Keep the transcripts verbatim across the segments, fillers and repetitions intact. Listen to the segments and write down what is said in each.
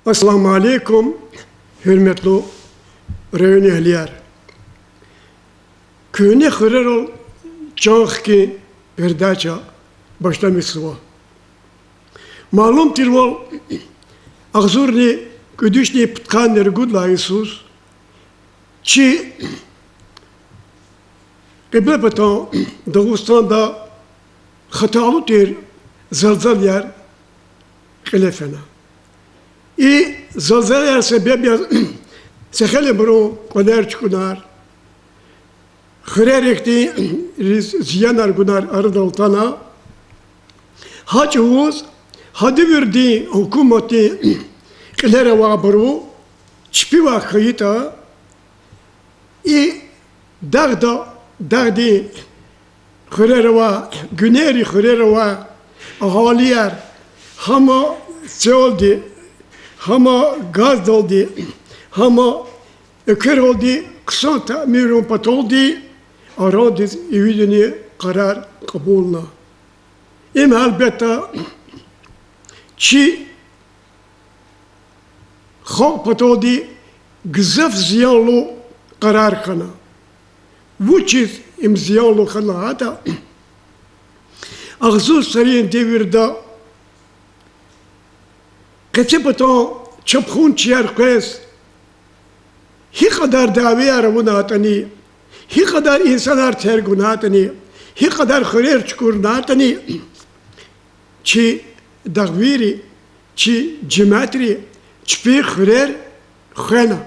Ассаламу алейкум, гьуьрметлу районэгьлияр! Куьгьне хуьрерал чан хкин передача башламишзава. Малум тирвал, агъзурни кӀуьд вишни пудкъанни ругуд лагьай йисуз чи Кьиблепатан Дагъустанда хаталу тир залзалаяр кьиле фена. И залзалаяр себеб яз сехилибурун кӀвалер чукӀунар, хуьрерихъди зиянар гунар арадал атана. Гьа чӀавуз гьа девирдин гьукуматдин кьилера авайбуру чпивай хьайитӀа, и дагъда, дагъдин хуьрера авай, гуьнери хуьрера авай агьалияр гьам селди, гьам газдалди, гьам эквералди хъсан таъмирун паталди арандиз ивидунин къарар кьабулна. Им, гьелбетда, чи халкь паталди гзаф зиянлу къарар хьана. Вучиз им зиянлу хьана лагьайтӀа, агъзур сарин девирда къецепатан чапхунчияр къвез, гьи кьадар дявеяр авунайтӀани, гьи кьадар инсанар тергунайтӀани, гьи кьадар хуьрер чукӀурнайтӀани, чи дагъвийри, чи жемятри чпин хуьрер хвена.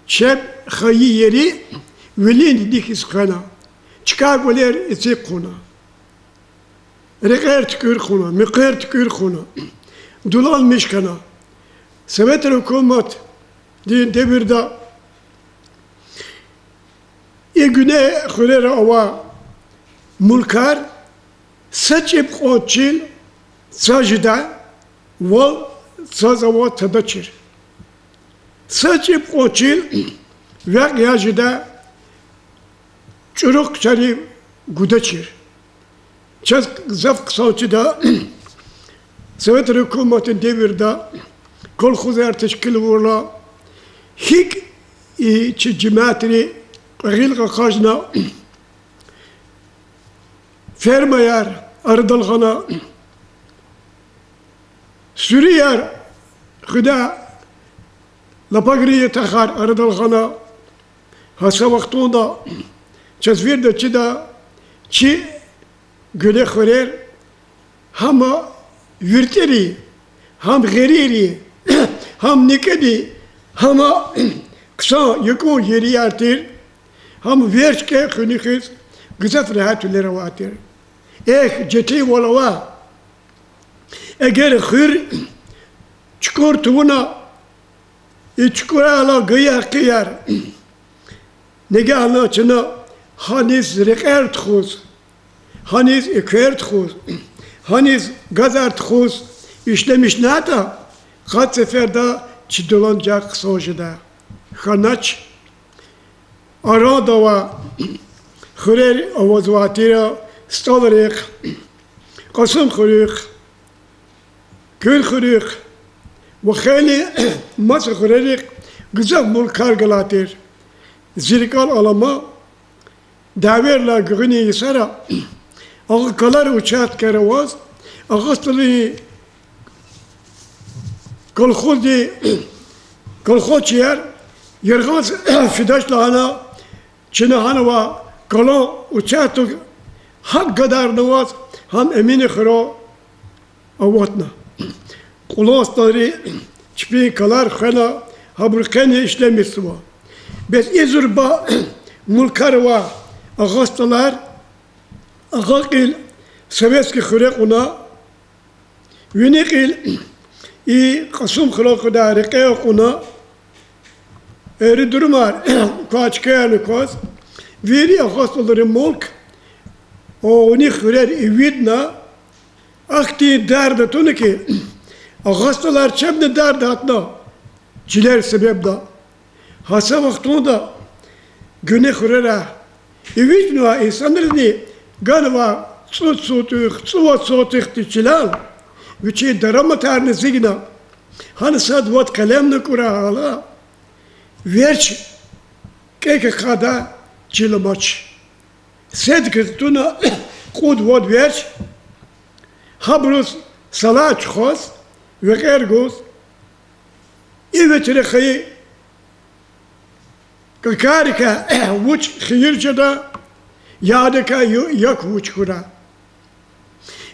Чеб хайи ери вилин диде хьиз хвена, чка-кӀвалер эциг хъувуна, рекьер туькӀуьр хъувуна, муькъвер туькӀуьр хъувуна, дуланмиш хьана. Советрин гьукуматдин девирда и гуьне хуьрера авай мулкар са чӀиб кьван чил цаз жедай, вал цаз аваз тадачир. Са чӀиб кьван чил векь яз жедай, чӀуру хъчарив гудачир. Чаз гзаф хъсан чида, Советрин гьукуматдин девирда колхозар тешкил авурла, гьикӀ и чи жемятри кьве гъил акъажна, фермаяр арадал гъана, суьруьяр хуьдай, лапагрин ятахар арадал гъана. Гьа са вахтунда чаз вирида чида, чи гуьне хуьрер гьам виртӀири, гьам гъерийри, гьам некӀеди, гьам хъсан якӀун ерияр тир, гьам верч кӀеве хуьнихъ гзаф регьятвилер авай тир. Эхь, четинвал ава, эгер хуьр чукӀур тавуна, и чукӀурайла гайи гьакъияр нигагьна чна гьаниз рекьер тухуз, гьаниз эквер тухуз, гьаниз газар тухуз ишлемишнайтӀа, къад сеферда чи дуланажагъ хъсан жеда. Хьанач. Арада авай хуьрер авазвай тир СтӀалрихъ, Кьасумхуьруьхъ, Куьлхуьруьхъ ва хейлин маса хуьрерихъ гзаф мулкар галай тир. Зи рикӀел алама, дявеялай гуьгъуьнин йисара агъа калар участкаяр аваз, Агъа СтӀалрин колхозди, колхозчияр яргъаз фидач лагьана, чна гьанавай калун участок гьакӀ гадарнаваз, гьам Эминхуьре аватна. Кьулан СтӀалри чпин калар хвена, гьабуру къени ишлемишзава. Бес и зурба мулкар авай Агъа СтӀалар агъа кьил Советский хуьре кьуна, вини кьил и Кьасумхуьрел къведай рекье кьуна, эри-дурумар квай чкаярни кваз, вири Агъа СтӀалрин мулк авуни хуьрер ивидна, ахьтин дарда туна хьи, Агъа СтӀалар чебни дарда гьатна, чилер себебда. Гьа са вахтунда гуьне хуьрера ивиднавай инсанризни ганвай цӀуд сотых, цӀувад сотыхди чилел вичин дараматарни эцигна. Гьана сад-вад къелемни кӀурай гьала, верч кӀек ахъайдай чил амач. Сетказ туна кьуд-вад верч, гьабуруз салат чухваз, векьер гуз, и ветрехъайи кӀакӀарикай вуч хийир жеда, ядикай ю-, як вуч хьурай.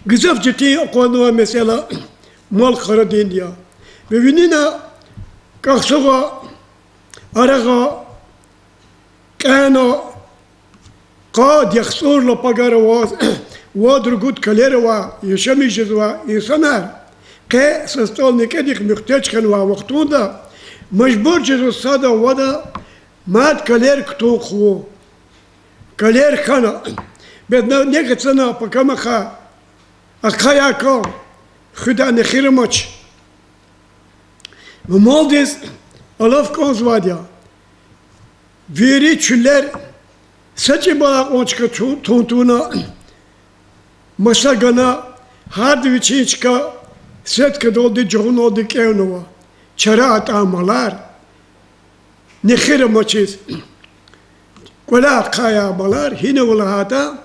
Гзаф четин акъвазнавай месэла мал-къарадин я. Ва винина кӀахсугъа, арагъа, кьена, къад, яхцӀур лапагар аваз, вад-ругуд калер авай, яшамиш жезвай инсанар, къе са стӀал некӀедихъ муьгьтеж хьанвай вахтунда, мажбур жезва сада-вада мад калер кутун хъувун. Калер хьана, бедна нек ацана пакамахъай, ахъаяй кал, хуьдай нехир амач. Ва малдиз алаф кӀанзавайди я. Вири чуьллер са чӀибалай кьван чка ту-, тун тавуна, маса гана, гьарда вичин чка сеткадалди, жугъуналди кӀевнава. Чара атӀай малар, нехир амачиз кӀвале ахъаяй малар, гьинава лагьайтӀа,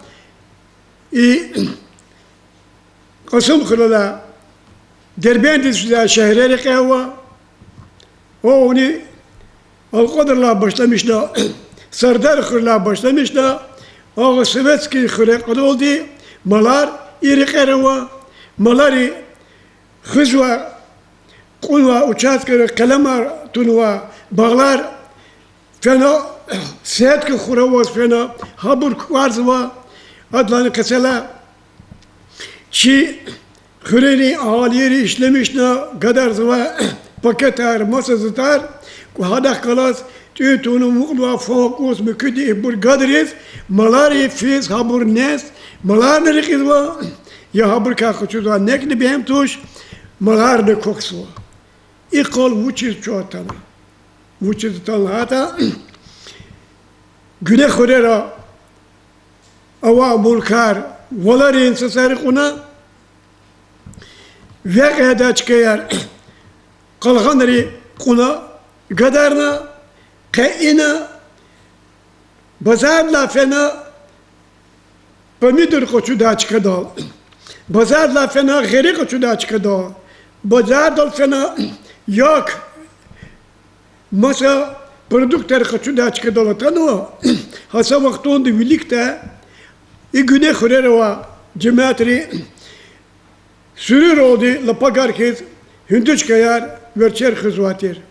и Кьасумхуьрелай Дербентдиз физвай шегьре рекье ава, авни Алкьвадрилай башламишна, Сардархуьрелай башламишна, агъа Советский хуьре кьадалди малар и рекьера ава, малари хуьзвай, кьунвай участкара къелемар тунвай багълар фена, сетка хураваз фена, гьабур кукӀварзава, адалайни къецелай чи хуьрерин агьалийри ишлемишна гадарзавай пакетар, маса затӀар, кӀвагьадахъ галаз тӀуьн тавуна амукьнавай фан-кӀус муькуьди ибур гадариз, малари физ гьабур нез, маларни рекьизва, я гьабурукай къачузвай некни бегьем туш, маларни квахьзава. И къал вучиз чун атана? Вучиз атана лагьайтӀа, гуьне хуьрера авай мулкар валарин цацари кьуна, векьедай чкаяр къалгъанри кьуна, гадарна, къе ина, базардилай фена помидор къачудай чкадал, базардилай фена гъери къачудай чкадал, базардал фена як маса продуктар къачудай чкадал атанва, гьа са вахтунда виликдай и гуьне хуьрера авай жемятри суьруьралди лапагар хьиз гьуьнтуьчкаяр, верчер хуьзвай тир,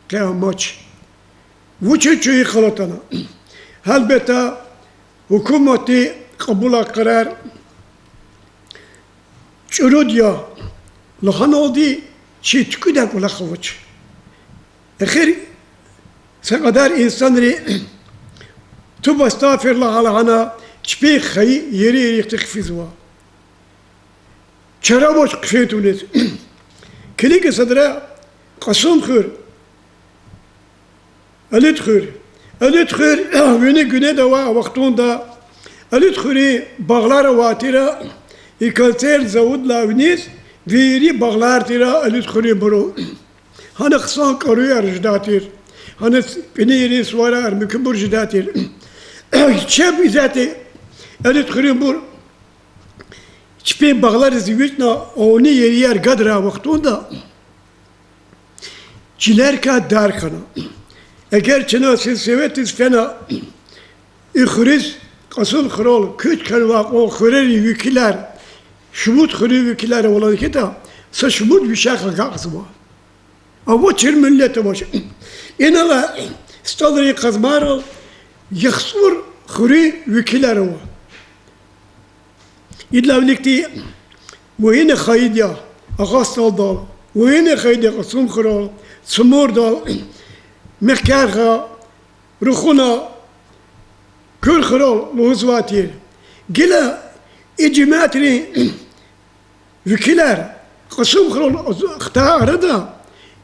къе амач. Вучиз чун и къал атана? Гьелбетда, гьукуматди кьабулай къарар чӀуруд я лагьаналди, чи туькӀуьдай кӀвалах авач. Эхир са кьадар инсанри туб астагъфируллагь лагьана, чпин хайи ери-ерихъди хъфизва. Чара авач хъфин тавуниз. Килиг, садра Кьасумхуьр, Алидхуьр. Алидхуьр вини гуьнеда авай вахтунда Алидхуьруьн багълар авай тир, и консерв заводлай виниз вири багълар тир Алидхуьруьнбурун. Гьана хъсан кӀаруяр жедай тир, гьана пӀинийрин суварар, муькуьбур жедай тир. Чеб исятда Алидхуьруьнбур чпин багълариз эвичӀна авни ерияр гадарай вахтунда чилерикай дар хьана. Эгер чна сельсоветдиз фена, и хуьруьз, Кьасумхуьрел куьч хьанвай кьван хуьрерин векилар, шумуд хуьруьн векилар ава лагьана хьайитӀа, са шумуд вишегъ агакьзава. Авачир миллет авач. Инал алай СтӀалрин къазмайрал яхцӀур хуьруьн векилар ава. Идалай виликди вун гьина хайиди я Агъа СтӀалдал, вун гьина хайиди я Кьасумхуьрел, Цумурдал, Мехкяргъа, Рухуна, Куьрхуьрел лугьузвай тир. Гила и жемятрин векилар Кьасумхуьрел хтай арада,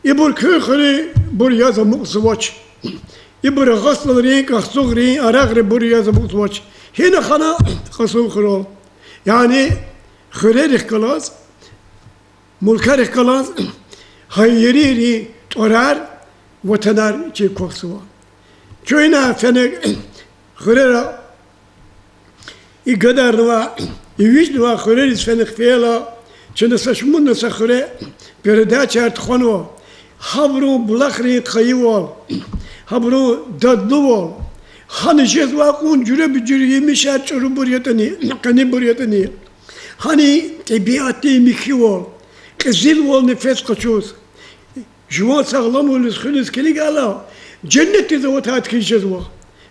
ибур Куьрхуьруьнбур яз амукьзавач. Ибур АгъаСтӀалрин, КӀахцугърин, Арагъринбур яз амукьзавач. Гьина хьана Кьасумхуьрел. Яни хуьрерихъ галаз, мулкарихъ галаз, къайи ерийрин тӀварар, ватанар чи квахьзава. Чун ина фена хуьрера и гадарнава, и вижнава хуьрериз фена хъфейла, чна са шумудна са хуьре передачаяр тухванва. Гьабурун булахрин къайивал, гьабурун дадлувал, гьана жезвай кьван жуьреба-жуьре емишар, чӀурубур ятӀани, къенебур ятӀани, гьанин тӀебиатдин михьивал, кьезилвал нефес къачуз, жуван сагъламвилиз хуьниз килигайла, женнетдиз аватайди хьиз жезва.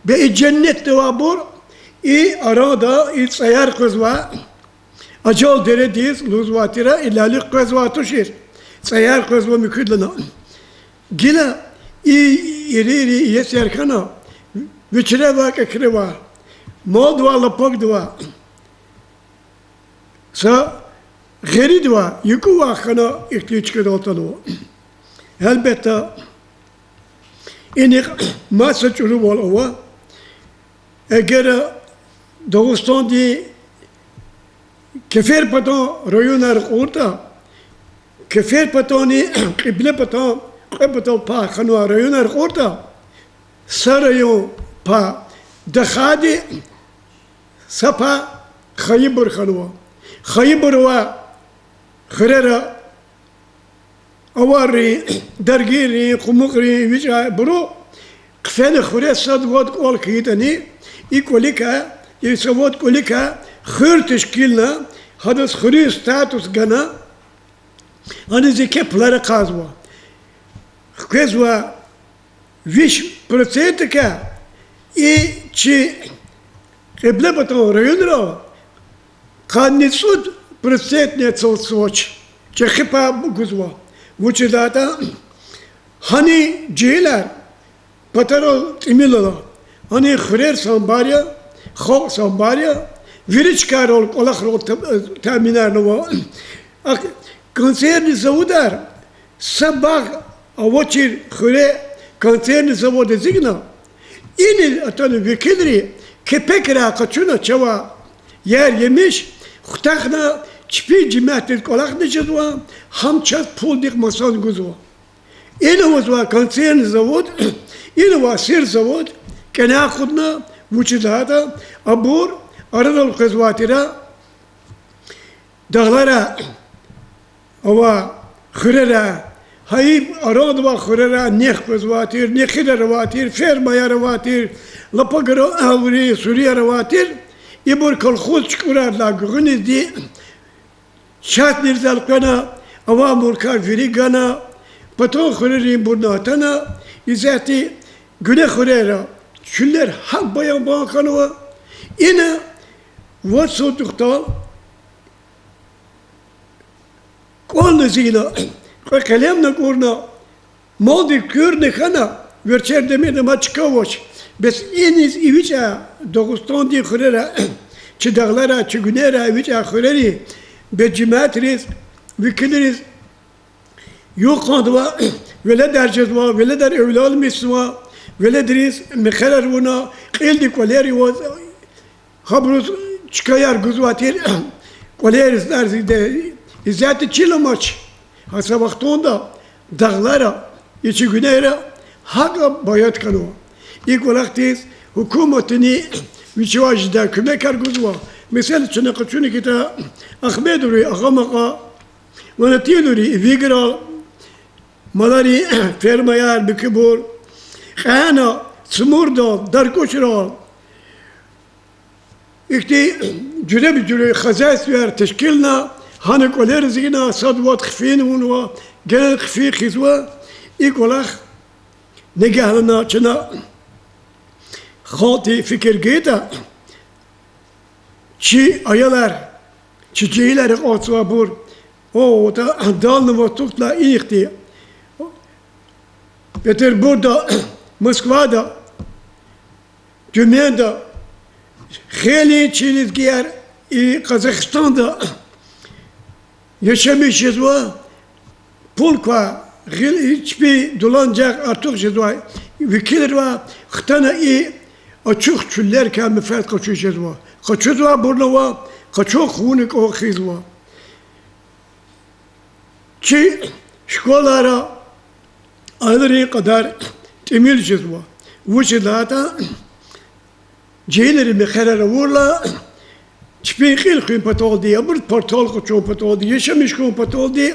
Бес и женнетда авайбур и арада, и цӀаяр къвезвай, ажал дередиз лугьузвай тир, и лалихъ къвезвай тушир, цӀаяр къвезва муькуьдлана. Гила и ерийри иесияр хьана, вичелай вакӀа хьрава, малдавай, лапагдавай, са гъеридавай, юкӀувай хьана ихьтин чкадал атанва. Гьелбетда, инихъ маса чӀурувал ава. Эгер Дагъустандин кеферпатан районар кьуртӀа, кеферпатанни кьиблепатан, кьве патал пай хьанвай районар кьуртӀа, са район пай дахади, са пай хайибур хьанва. Хайибур авай хуьрера аваррин, даргийрин, къумукьрин, вичӀайбуру хъфена хуьре сад-вад кӀвал хьайитӀани, и кӀваликай, и са вад кӀваликай хуьр тешкилна, гьадаз хуьруьн статус гана, аниз еке пулар ахъайзава. Хквезва виш процентдикай и чи Кьиблепатан районра къанни цӀуд процентни ацалтзавач, чӀехи пай гузва. Вучиз лагьайтӀа гьанин жегьилар патарал тӀимил ала, гьанин хуьрер самбар я, халкь самбар я, вири чкайрал, кӀвалахрал та-, таъминарнава. Ахь консервный заводар, са багъ авачир хуьре консервный завод эцигна, иниз атана векилри кепекрай къачуна чавай яр-емиш хутахна, чпин жемятдиз кӀвалахна жезва, гьам чаз пулдихъ масан гузва. Ина авазвай консервный завод, ина авай сыр завод кӀаняй акъудна, вучиз лагьайтӀа абур арадал къвезвай тир дагълара авай хуьрера, гьа и арада авай хуьрера нек къвезвай тир, нехилар авай тир, фермаяр авай тир, лапаграл агъури, суьруьяр авай тир, ибур колхоз чукӀурардилай гуьгъуьнизди частникриз элкъвена, авай мулкар вири гана, патан хуьреринбурни атана, исятда гуьне хуьрера чуьллер гьакӀ баян-баян хьанва. Ина вад сандухда кӀвални эцигна, кьве къелемни акӀурна, малдин куьрни хьана, верчер демирни мад чка авач. Бес иниз эвичӀай Дагъустандин хуьрера, чи дагълара, чи гуьнера эвичӀай хуьрери бес жемятриз, векилриз югъ-къандавай веледар жезва, веледар эвлалмишзава, веледриз мехъерар авуна, кьилди кӀвалер аваз, гьабуруз чкаяр гузвай тир, кӀвалер издерзиде, исятда чил амач. Гьа са вахтунда дагълара, и чи гуьнера гьакӀа баят хьанва. И кӀвалахдиз гьукуматни вичивай жедай куьмекар гузва. Месела, чна къачуна хьайитӀа, Агьмедоври Агъамакьа, Ванатилури Виграл, маларин фермаяр, муькуьбур, кьена Цмурдал, Даркучрал, ихьтин жуьреба-жуьре хозяйствояр тешкилна, гьана кӀвалер эцигна, сад-вад хъфин авунва, генани хъфин хъийизва. И кӀвалах нигагьлана чна халкьди фикир гайитӀа, чи аялар, чи жегьилар акьалтзавайбур, о, та Дальний Востокдилай инихъди, Петербургда, Москвада, Тюменьда, хейлин чи лезгияр и Къазахстанда яшамиш жезва, пул квай, гъил-, чпин дуланажагъ артух жезвай векилривай хтана и ачух чуьллерикай менфят къачуз жезва. Къачузвайбурни ава, къачун хъувуник кӀан хъийизва. Чи Школара аялрин кьадар тӀимил жезва. Вучиз лагьайтӀа жегьилрин мехъерар авурла, чпин кьил хуьн паталди, абур партал къачун паталди, яшамиш хьун паталди,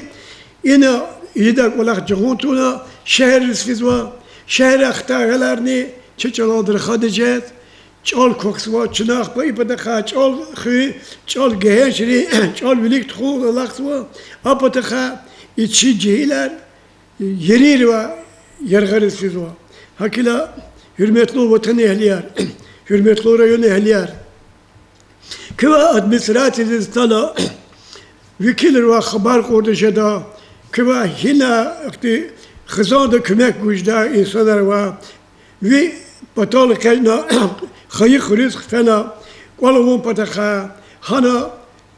ина ийидай кӀвалах жагъун тавуна шегьерриз физва, шегьерра хтай аяларни чи чӀалалди рахадай жез, чӀал квахьзава, чна ахпа и патахъай чӀал хуьн, чӀал гегьеншрин, чӀал вилик тухун алахъзава, а патахъай и чи жегьилар ерийривай яргъариз физва. ГьакӀ хьайила, гьуьрметлу ватанэгьлияр, гьуьрметлу районэгьлияр, квевай администрациядиз атана, векилривай хабар кьурди жеда, квевай гьина ахьтин хизанда куьмек гуз жедай инсанар ва ви патал экъечӀна, хайи хуьруьз хъфена, кӀвал авун патахъай, гьана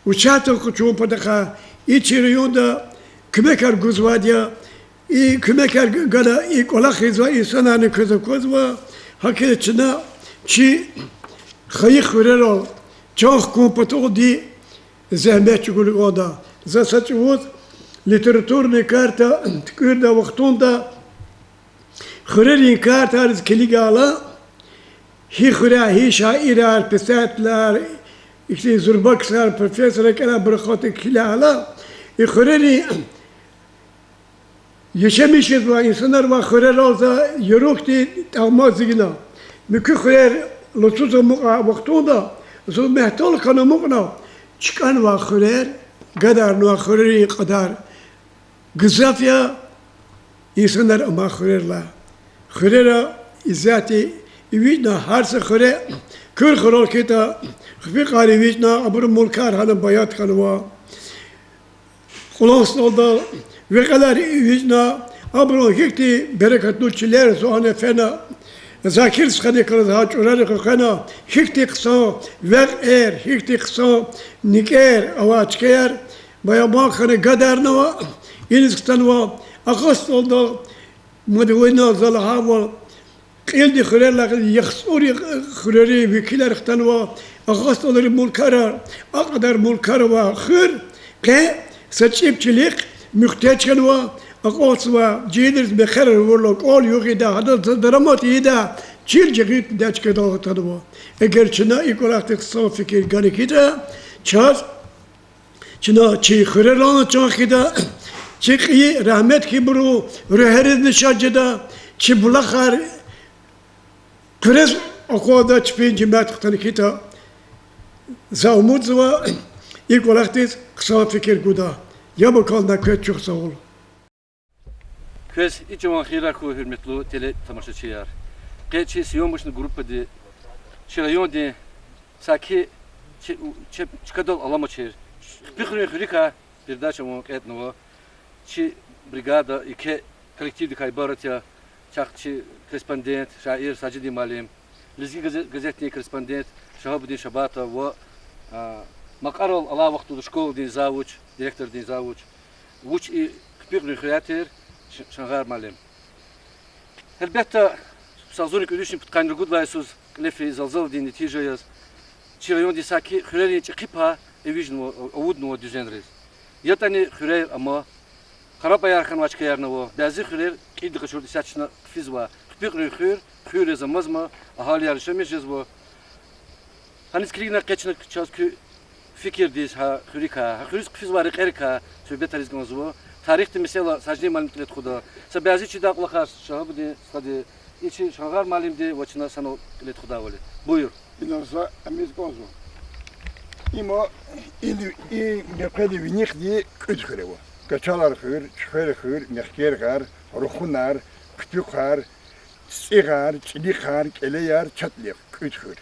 участок къачун патахъай, и чи районда куьмекар гузвайди я, и куьмекар гана, и кӀвалах ийизвай инсанарни квез аквазва, гьакӀ хьайила чна чи хайи хуьрерал чан хкун паталди зегьмет чӀугур кӀанда. За са чӀавуз литературный карта туькӀуьрдай вахтунда, хуьрерин картайриз килигайла, гьи хуьряй гьи шаирар, писателар, ихьтин зурба ксар, профессорар кӀелайбур акъатна килигайла, и хуьрерин яшамиш жезвай инсанар авай хуьрерал за яру хьтин тӀалмач эцигна. Муькуь хуьрер лацуз амукьай вахтунда зун мягьтел хьана амукьна, чкӀанвай хуьрер, гадарнавай хуьрерин кьадар гзаф я инсанар амай хуьрерилай. Хуьрера исятда эвичӀна, гьар са хуьре, Куьр хуьрел хьайитӀа, хпикьар эвичӀна, абурун мулкар гьана баят хьанва. Къулан стӀалдал векьерар эвичӀна, абурун гьихьтин берекатлу чилер зун гьана фена, Закир стхадикай лагьана, гьа чӀурарихъ хвена, гьихьтин хъсан векьер, гьихьтин хъсан никӀер авай чкаяр баябан хьана гадарнава, иниз хтанва. Агъа стӀалдал мад вина за лагьайвал, кьилди хуьрерилай яхцӀур хуьрерин векилар хтанва, агъа стӀалрин мулкара, а кьадар мулкар авай хуьр къе са чӀиб чилихъ муьхтеж хьанва, акьалтзавай жегьилриз мехъерар авурла кӀвал-югъ ийидай, гьадаз дарамат ийидай чил жагъиди чкадал атанва. Эгер чна и кӀвалахдиз хъсан фикир гана хьайитӀа, чаз, чна чи хуьрерилай чан хъийида, чи кьейи рагьмет хьайибурун руьгьеризни шад жеда, чи булахар хъуьрез акъвазда чпин жемят хтана хьайитӀа. За умудзава, и кӀвалахдиз хъсан фикир гуда. Яб акална квез чухсагъул. Квез и жуван хийирар хьуй, гьуьрметлу телетамашачияр. Къе чи съёмочный группади чи райондин саки чи, чи чкадал аламачир, Хпихуьруьн хуьруькай передача авун кӀетӀнава. Чи бригада еке коллективдикай ибарат я: чахъ чи корреспондент, шаир Сажидин муаллим, Лезги газе-, газетдин корреспондент Шагьабудин Шабатов ва, а, Макьарал алай вахтунда школадин завуч, директордин завуч, вуч и Хпихуьруьн хуьряй тир, Ш-, Шангъар муаллим. Гьелбетда, са агъзурни кӀуьд вишни пудкъанни ругуд лагьай йисуз кьиле фейи залзаладин нетижа яз чи райондин саки хуьрерин чӀехи пай эвичӀнава, авуднава дуьзенриз. ЯтӀани хуьрер ама, харапӀаяр хьанвай чкаярни ава, бязи хуьрер кьилди къачуртӀа, исятда чна хъфизвай Хпихуьруьн хуьр, хуьр яз амазма, агьалияр яшамиш жезва. Гьаниз килигна къе чна чаз куь фикирдиз гьа хуьруькай, гьа хуьруьз хъфизвай рекьерикай суьгьбетариз кӀанзава. Тарихдин месэла Сажидин муаллимди кьиле тухуда. Са бязи чидай кӀвалахар, Шагьабудин стхади, и чи Шангъар муаллимди ва чна санал кьиле тухудайвал я. Буюр. Инал за амиз кӀанзава. Има и, и мехъерин винихди кӀуьд хуьр ава: Качалар хуьр, Чуьхвер хуьр, Мехкергъар, Рухунар, Хъуьтуькъар, ЦӀигъар, ЧӀилихъар, КӀелеяр, ЧатӀлихъ, кӀуьд хуьр.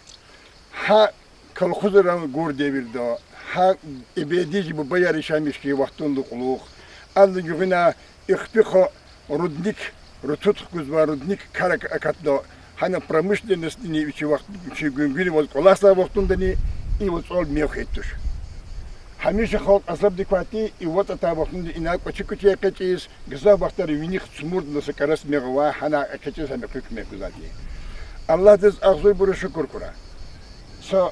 Гьа колхозрин гур девирда, гьа эбеди чи бубаяр яшамиш хьайи вахтунда кьулухъ, адалай гуьгъуьна и Хпиху рудник, ртуть хкудзавай рудник кар акатна, гьана промышленностни вичи вахт, чи Гуьнгуьнивал кӀвалахзавай вахтундани и вацӀал мев хьайид туш. Гьамиша халкь азабдик квайди, и вацӀ атай вахтунда инай кӀвачи-кӀвачи экъечӀиз, гзаф вахтара виних цумурдалай са кӀарас мегъ авай, гьана экъечӀиз гьам хуьк мегъ гузвайди. Аллагьдиз агъзурбуруз шукур хьурай, са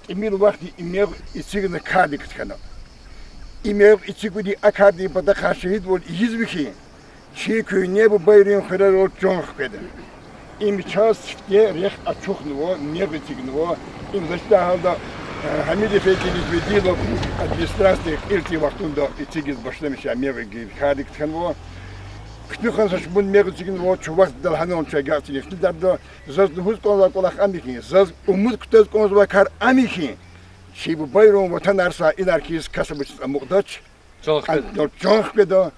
тӀимил вахтунда и мегъ эцигна кардик хьана. И мегъ эцигунин, а кардин патахъай шегьидвал ийизва хьи, чи куьгьне бубайрин хуьрерал чан хкведа. Им чаз сифте рехъ ачухнава, мегъ эцигнава. Им заз чидай гьалда, э, Гьамид эфендидиз Ведилов администрацияди кьил тир вахтунда эцигиз башламишай мегъ эцигиз кардик кхьенва. Куьтуьхъан са шумуд мегъ эцигнава, чун вахт далай гьанал чай гатцин ихтилатда. Заз лугьуз кӀанзавай кӀвалах ам я хьи, заз умуд кутаз кӀанзавай кар ам я хьи, чи бубайрин ватанар са инар хьиз кас амучиз амукьдач. Чан хкведа. Чан хкведа.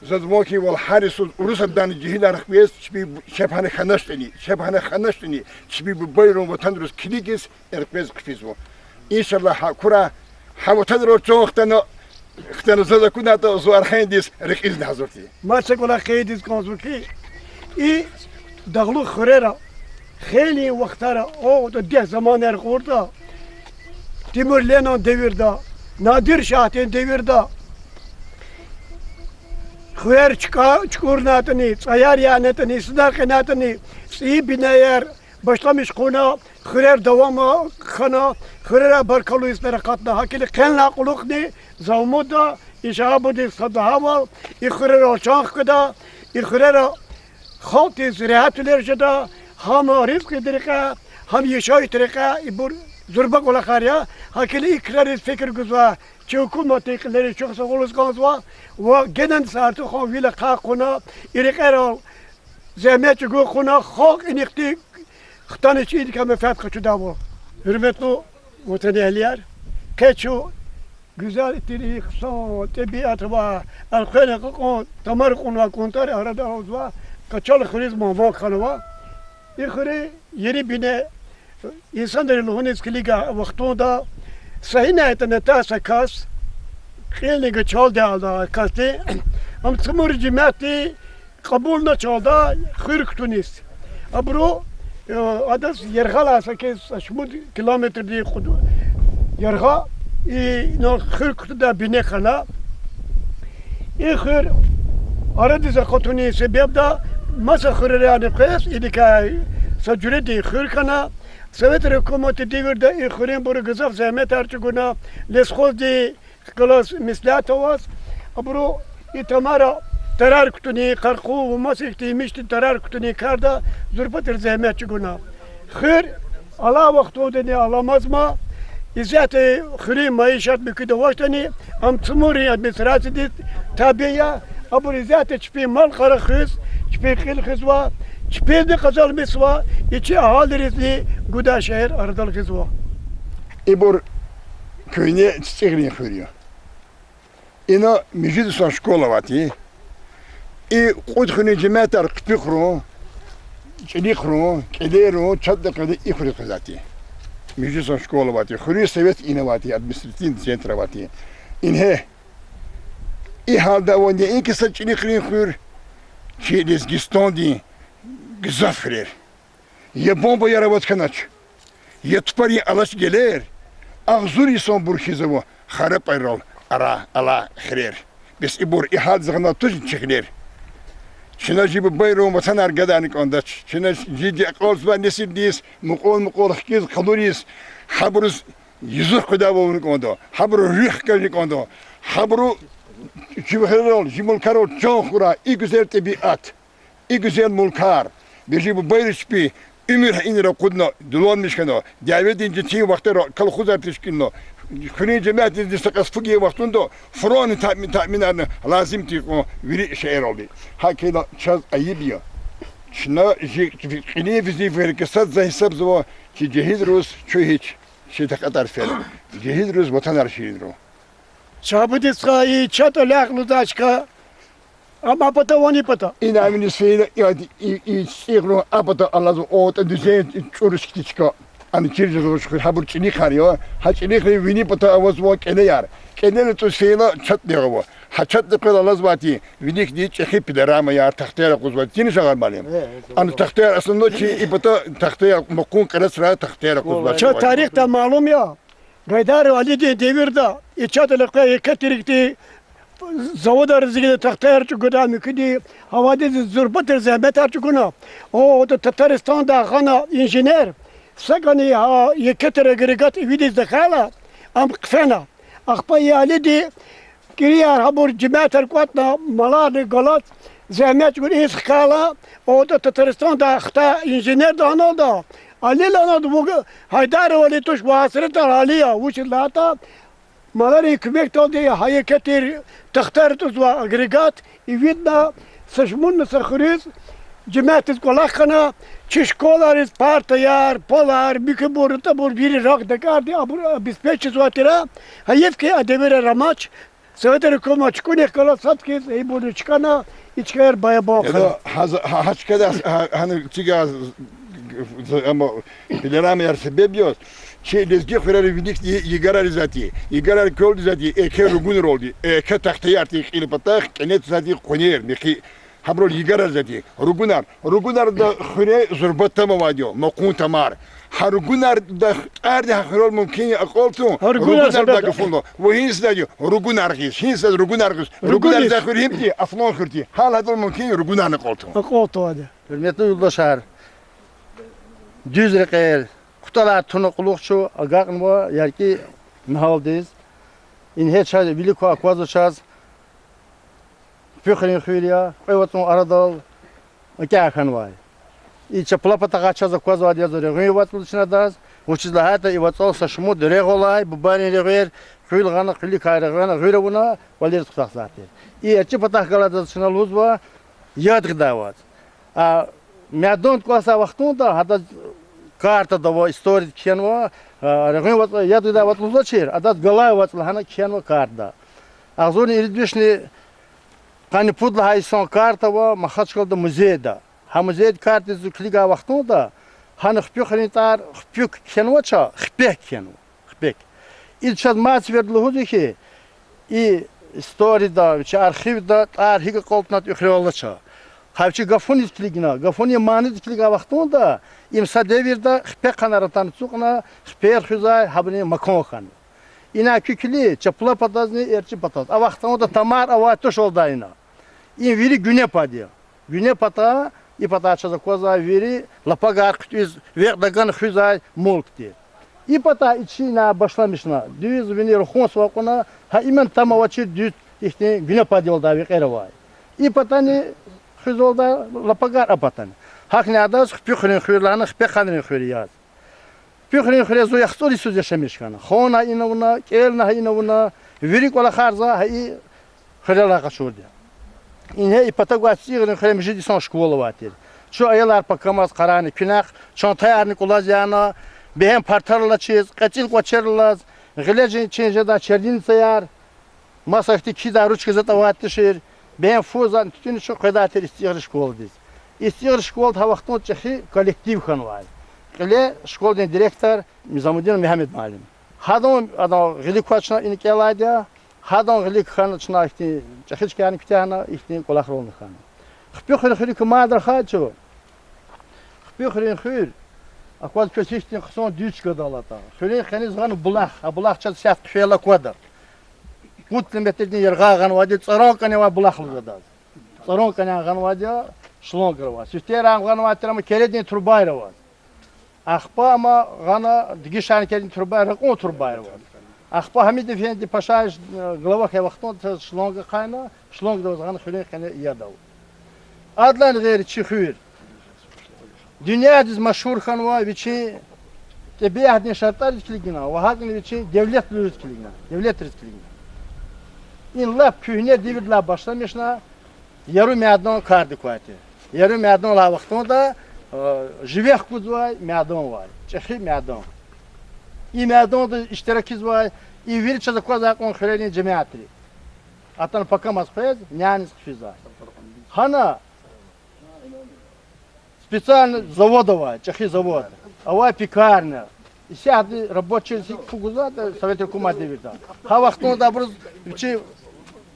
Заз ван хьи, вал гьар йисуз урусатдани жегьилар хквез, чпи бу-, чеб гьана хьаначтӀани, чеб гьана хьаначтӀани, чпи бубайрин ватанриз килигиз, элкъвез хъфизва. Иншаллагь, гьа акурай, гьа ватанрал чан хтана, хтана заз акунатӀа, зун архайиндиз рекьизни гьазур тир. Маса кӀвалах хьайидиз кӀанзава хьи, и дагълух хуьрера, хейлин вахтара, о, дегь заманар кьуртӀа, Тимурленган девирда, Надир шагьдин девирда, хуьрер чка-, чукӀурнатӀани, цӀаяр янатӀани, синар кьенатӀани, цӀийи бинеяр башламиш хъувуна, хуьрер давам хьана, хуьрера баркаллу йисар акъатна. ГьакӀ хьайила къенлай кьулухъни за умудда, и Шагьабудин сад лагьайвал, и хуьрерал чан хкведа, и хуьрера халкьдиз регьятвилер жеда, гьам ризкьидин рекьяй, гьам яшайишдин рекьяй, ибур зурба кӀвалахар я. ГьакӀ хьайила и крариз фикир гузвай чи гьукуматдин кьилериз чухсагъул лугьуз кӀанзава ва генани са артухан вил ахъа хъувуна, и рекьерал зегьмет чӀугун хъувуна, халкь инихъди хтанач, идакай менфят къачудайвал. Гьуьрметлу ватанэгьлияр, къе чун гуьзел тир и хъсан тӀебиат ва элкъвена кьакьан тамар кьунвай кӀунтӀар арадал ийизвай Къачал хуьруьз мугьман хьанва. И хуьруьн ери бине инсанри лугьуниз килигай вахтунда са гьинайтӀа ятӀа са кас, кьилни гачалди алдай касди, ам Цумур жемятди кьабулна чалда хуьр кутуниз. Абуру, э, адаз яргъалай са кӀвализ са шумуд километрдин кьуд яргъа, и, ну, хуьр кутудай бине хьана. И хуьр арадиз акъатунин себебда маса хуьрерайни къвез идакай са жуьредин хуьр хьана. Советрин гьукуматдин девирда и хуьруьнбуру гзаф зегьметар чӀугуна, лесхоздихъ галаз меслят аваз, абуру и тамара тарар кутунин, къаркъу ва маса ихьтин емишдин тарар кутунин карда зурба тир зегьмет чӀугуна. Хуьр алай вахтундани аламазма, исятда хуьруьн майишат муькуьда авачтӀани, ам Цумуррин администрациядиз табий я, абуру исятда чпин мал-къара хуьз, чпин кьил хуьзва, чпизни къазанмишзава, и чи агьалийризни гудай шейэр арадал гъизва. Ибур куьгьне ЦицӀигърин хуьр я. Ина муьжуьд йисан школа авайди. И кьуд хуьруьн жемятар Хъипи хуьруьн, ЧӀилихъ хуьруьн, КӀелерун, Чатдакъилин и хуьруьз къвезвайди. Муьжуьд йисан школа авайди. Хуьруьн совет ина авайди, административный центр авайди. Ингье, и гьалда ава неинки са ЧӀилихърин хуьр, чи Лезгистандин гзаф хуьрер. Я бомбаяр аваз хьанач, я тупарин алач гелер, агъзур йисанбур хьиз ава харапӀайрал ара алай хуьрер. Бес ибур и гьалдиз гъана тужни чи хуьрер? Чна чи бубайрин ватанар гадарни кӀандач. Чна чи акьалтзавай несилдиз мукьвал-мукьвал хкиз, къалуриз, гьабуруз юзух къведайвал авуна кӀанда, гьабурун руьгь хкажна кӀанда, гьабуру чи хуьрерал, чи мулкарал чан хьурай и гуьзел тӀебиат, и гуьзел мулкар. Бес чи бубайри чпин уьмуьр гьа инра акъудна, дуланмиш хьана, дяведин четин вахтара колхозар тешкилна, хуьруьн жемятдизни са кьас фу гайи вахтунда фурани таъмин, таъминарна лазим тир кьван вири шейэралди. ГьакӀ хьайила чаз айиб я. Чна чи кьилин везифайрикай сад за гьисабзава, чи жегьилриз чун гьич чи такьатар фена. Жегьилриз ватанар ширинру. Шагьабуди стха, и ЧатӀ алекь лугьудай чка, ам а пата, ван и пата. Ина виниз фейила, и, и, и ЦицӀигърин а пата алазва, о, тӀа дуьзен чӀуруш хьтин чка. Ана чир жезвач хуьр, гьабур ЧӀилихъар я, гьа ЧӀилихрин вини пата авазва КӀелеяр. КӀелера тӀуз фейила ЧатӀ дегъ ава. Гьа ЧатӀ дегъ квел алазвайди виликди чӀехи пилорамаяр, тахтаяр акъудзавайди. Тин, Шагъар муаллим? Ана тахтаяр, основной чи и пата тахтаяр, мукъун кьарацрай тахтаяр акъудзавайди. Чаз тарихда малум я. Гайдаров Алидин девирда и ЧатӀ алекь кьве еке тир хьтин заводар эцигна, тахтаяр чӀугвадай муькуьди, гьавайдиз зурба тир зегьметар чӀугуна. О, о, Татарстандай гъана инженер, сакӀани гьа еке тир агрегат ивидиз тахьайла, ам хъфена. Ахпа и Алиди КӀирияр гьабур жемятар кӀватӀна, маларни галаз зегьмет чӀугуна иниз хкайла, ада Татарстанда хтай инженерда аналда, Али лагьаналда, вуг Гьайдаровали туш, ва гьасретар Али я, вучиз лагьайтӀа маларин куьмекдалди гьа еке тир тахтаяр атӀузвай агрегат ивидна, са шумудни са хуьруьз жемятдиз кӀвалах хьана, чи школайриз партаяр, полар, муькуьбур, рутӀабур вири рагъ дакӀарди абур обеспечить ийизвай тир. Гьайиф хьи, а девирар амач, Советрин гьукумат чукӀунихъ галаз сад хьиз ибурни чкӀана, и чкаяр баябан хьана. Яда, гьа, гьа чкадиз, гьа, гьана цигаз, амма пелерамаяр себеб яз, чи лезги хуьрерин виликди йигарар ийизвайди, йигарар квелди ийизвайди, еке ругунралди, еке тахтаярди кьил патахъ, кӀаник ийизвайди къванер, михъи, гьабурал йигарар ийизвайди, ругунар, ругунарда хуьре зурба тамам авайди я, макъум тамар. Гьа ругунарда тӀарни гьа хуьрел мумкин я акьалтун, гьа ругунарда гафунлу. Ва гьиниз ийизвайди я, ругунар гъиз, гьиниз ийизвайди я, ругунар гъиз. Ругунар ийизвай хуьр гьим тир, Афлон хуьр тир. Гьал гьадал мумкин я ругунарни акьалтун. Акьалтун ада. Гьуьрметлу юлдашар, дуьз рекьер, куталай туна кьулухъ чун агакьнава ЯркӀи нагьалдиз. Ингье чаз вилик кваз аквазва чаз Хпухрин хуьр я, кьве вацӀун арадал акӀа хьанвай. И чапла патахъай чаз аквазвайди яз Регъуьн вацӀ лугьуз чна адаз, вучиз лагьайтӀа и вацӀал са шумуд регъуьвал алай, бубайрин регъуьр, къуьл гъана, къуьлуькай регъуьна, гъуьр авуна, валериз хутахзавай тир. И эрчӀи патахъ галай адаз чна лугьузва, яд гъидай вацӀ. А майданда кӀвалахзавай вахтунда гьадаз картада ва историяда кхьенва, а, Регъуьн вацӀ, яд гъидай вацӀ лугьузвачир, адаз галай вацӀ лагьана кхьенва картада. Агъзурни ирид вишни къанни пуд лагьай йисан карта ава Махачкъалада музейда. Гьа музейдин картадиз зун килигай вахтунда, гьана Хпухрин тӀвар Хпук кхьенвач, Хпек кхьенва. Хпек. Ида чаз мад сеферда лугьузва хьи, и историяда, вичин архивда тӀвар гьикӀ акьалтнатӀа уьхуьрвал алач. Гьа вичи гафуниз килигна, гафунин манидиз килигай вахтунда, им са девирда Хпехъанар атана ацукьна, хпер хуьзвай гьабурун макан хьана. Ина куь килиг чапла патазни эрчӀи патаз. А вахтунда тамар авай тушалда ина. Им вири гуьне пад я. Гуьне пата, и патай чаз аквазвай вири лапагар хъуьтӀуьз, векь тагана хуьзвай мулк тир. И патай и чина башламишна, дуьз вини рахун савай кьуна, гьа иман там авачир дуьз ихьтин гуьне пад ялдай векьер авай. И патани хуьзвалда лапагар, а патани. ГьакӀни адаз Хпухрин хуьр лагьана, Хпехъанрин хуьр яз. Хпухрин хуьре зун яхцӀур йисуз яшамиш хьана. Ханай ина авуна, кӀелнай ина авуна, вири кӀвалахар за гьа и хуьрелай къачурди я. Ингье и пата гвай ЦӀигърин хуьре муьжуьд йисан школа авай тир. Чун аялар пакамаз къарагъна, куьнахъ чантаярни кӀулаз яна, бегьем партар алачиз, кьецӀил кӀвачер алаз, гъиле чин жедай чернильницаяр, маса ихьтин кхьидай ручка затӀ авай тушир, бегьем фу затӀни туьтуьни чун къведай тир и ЦӀигърин школадиз. И ЦӀигърин школада гьа вахтунда чӀехи коллектив хьанвай. Кьиле школадин директор Низамудинов Мегьамед муаллим. Гьадан, адан гъилик кваз чна ина кӀелайди я, гьадан гъилик хьана чна ихьтин чӀехи чкайни куьтягьна, ихьтин кӀвалахрални хьана. Хпухрин хуьруьк мад рахай чун. Хпухрин хуьр акваз квез гьихьтин хъсан дуьз чкадал атӀа. Хуьруьн къене гъана булах, а булах чаз исятда хъфейла аквада. Пуд километрдин яргъай гъанвайди, цӀаран кӀане авай булах лугьуз адаз. ЦӀаран кӀане гъанвайди я, шлангар аваз. Сифтера гъанвай тир, амма кередин трубаяр аваз. Ахпа амма гъана дегишарин кередин трубаяр, ракьун трубаяр аваз. Ахпа Гьамид-эфенди Пашаевич, э, глава хьайи вахтунда шланг ахъайна, шлангда аваз гъана хуьруьн къене яд ава. Адалай гъейри чи хуьр дуьньядиз машгьур хьанва вичин тӀебиатдин шартӀариз килигна ва гьакӀни вичин девлетлуйриз килигна, девлетриз килигна. Им лап куьгьне девирдилай башламишна, яру майдан кардик квай тир. Яру майдан лагьай вахтунда, э, живе хкудзавай майдан авай, чӀехи майдан. И майданда иштиракизвай, и вири чаз аквазвай кьван хуьрерин жемятри. Атана пакамаз къвез, няниз хъфизвай. Гьана специальный завод авай, чӀехи завод. Авай пекарня. Исятда рабочийриз гьикӀ фу гузватӀа, Советрин гьукумат девирда. Гьа вахтунда абуруз вичи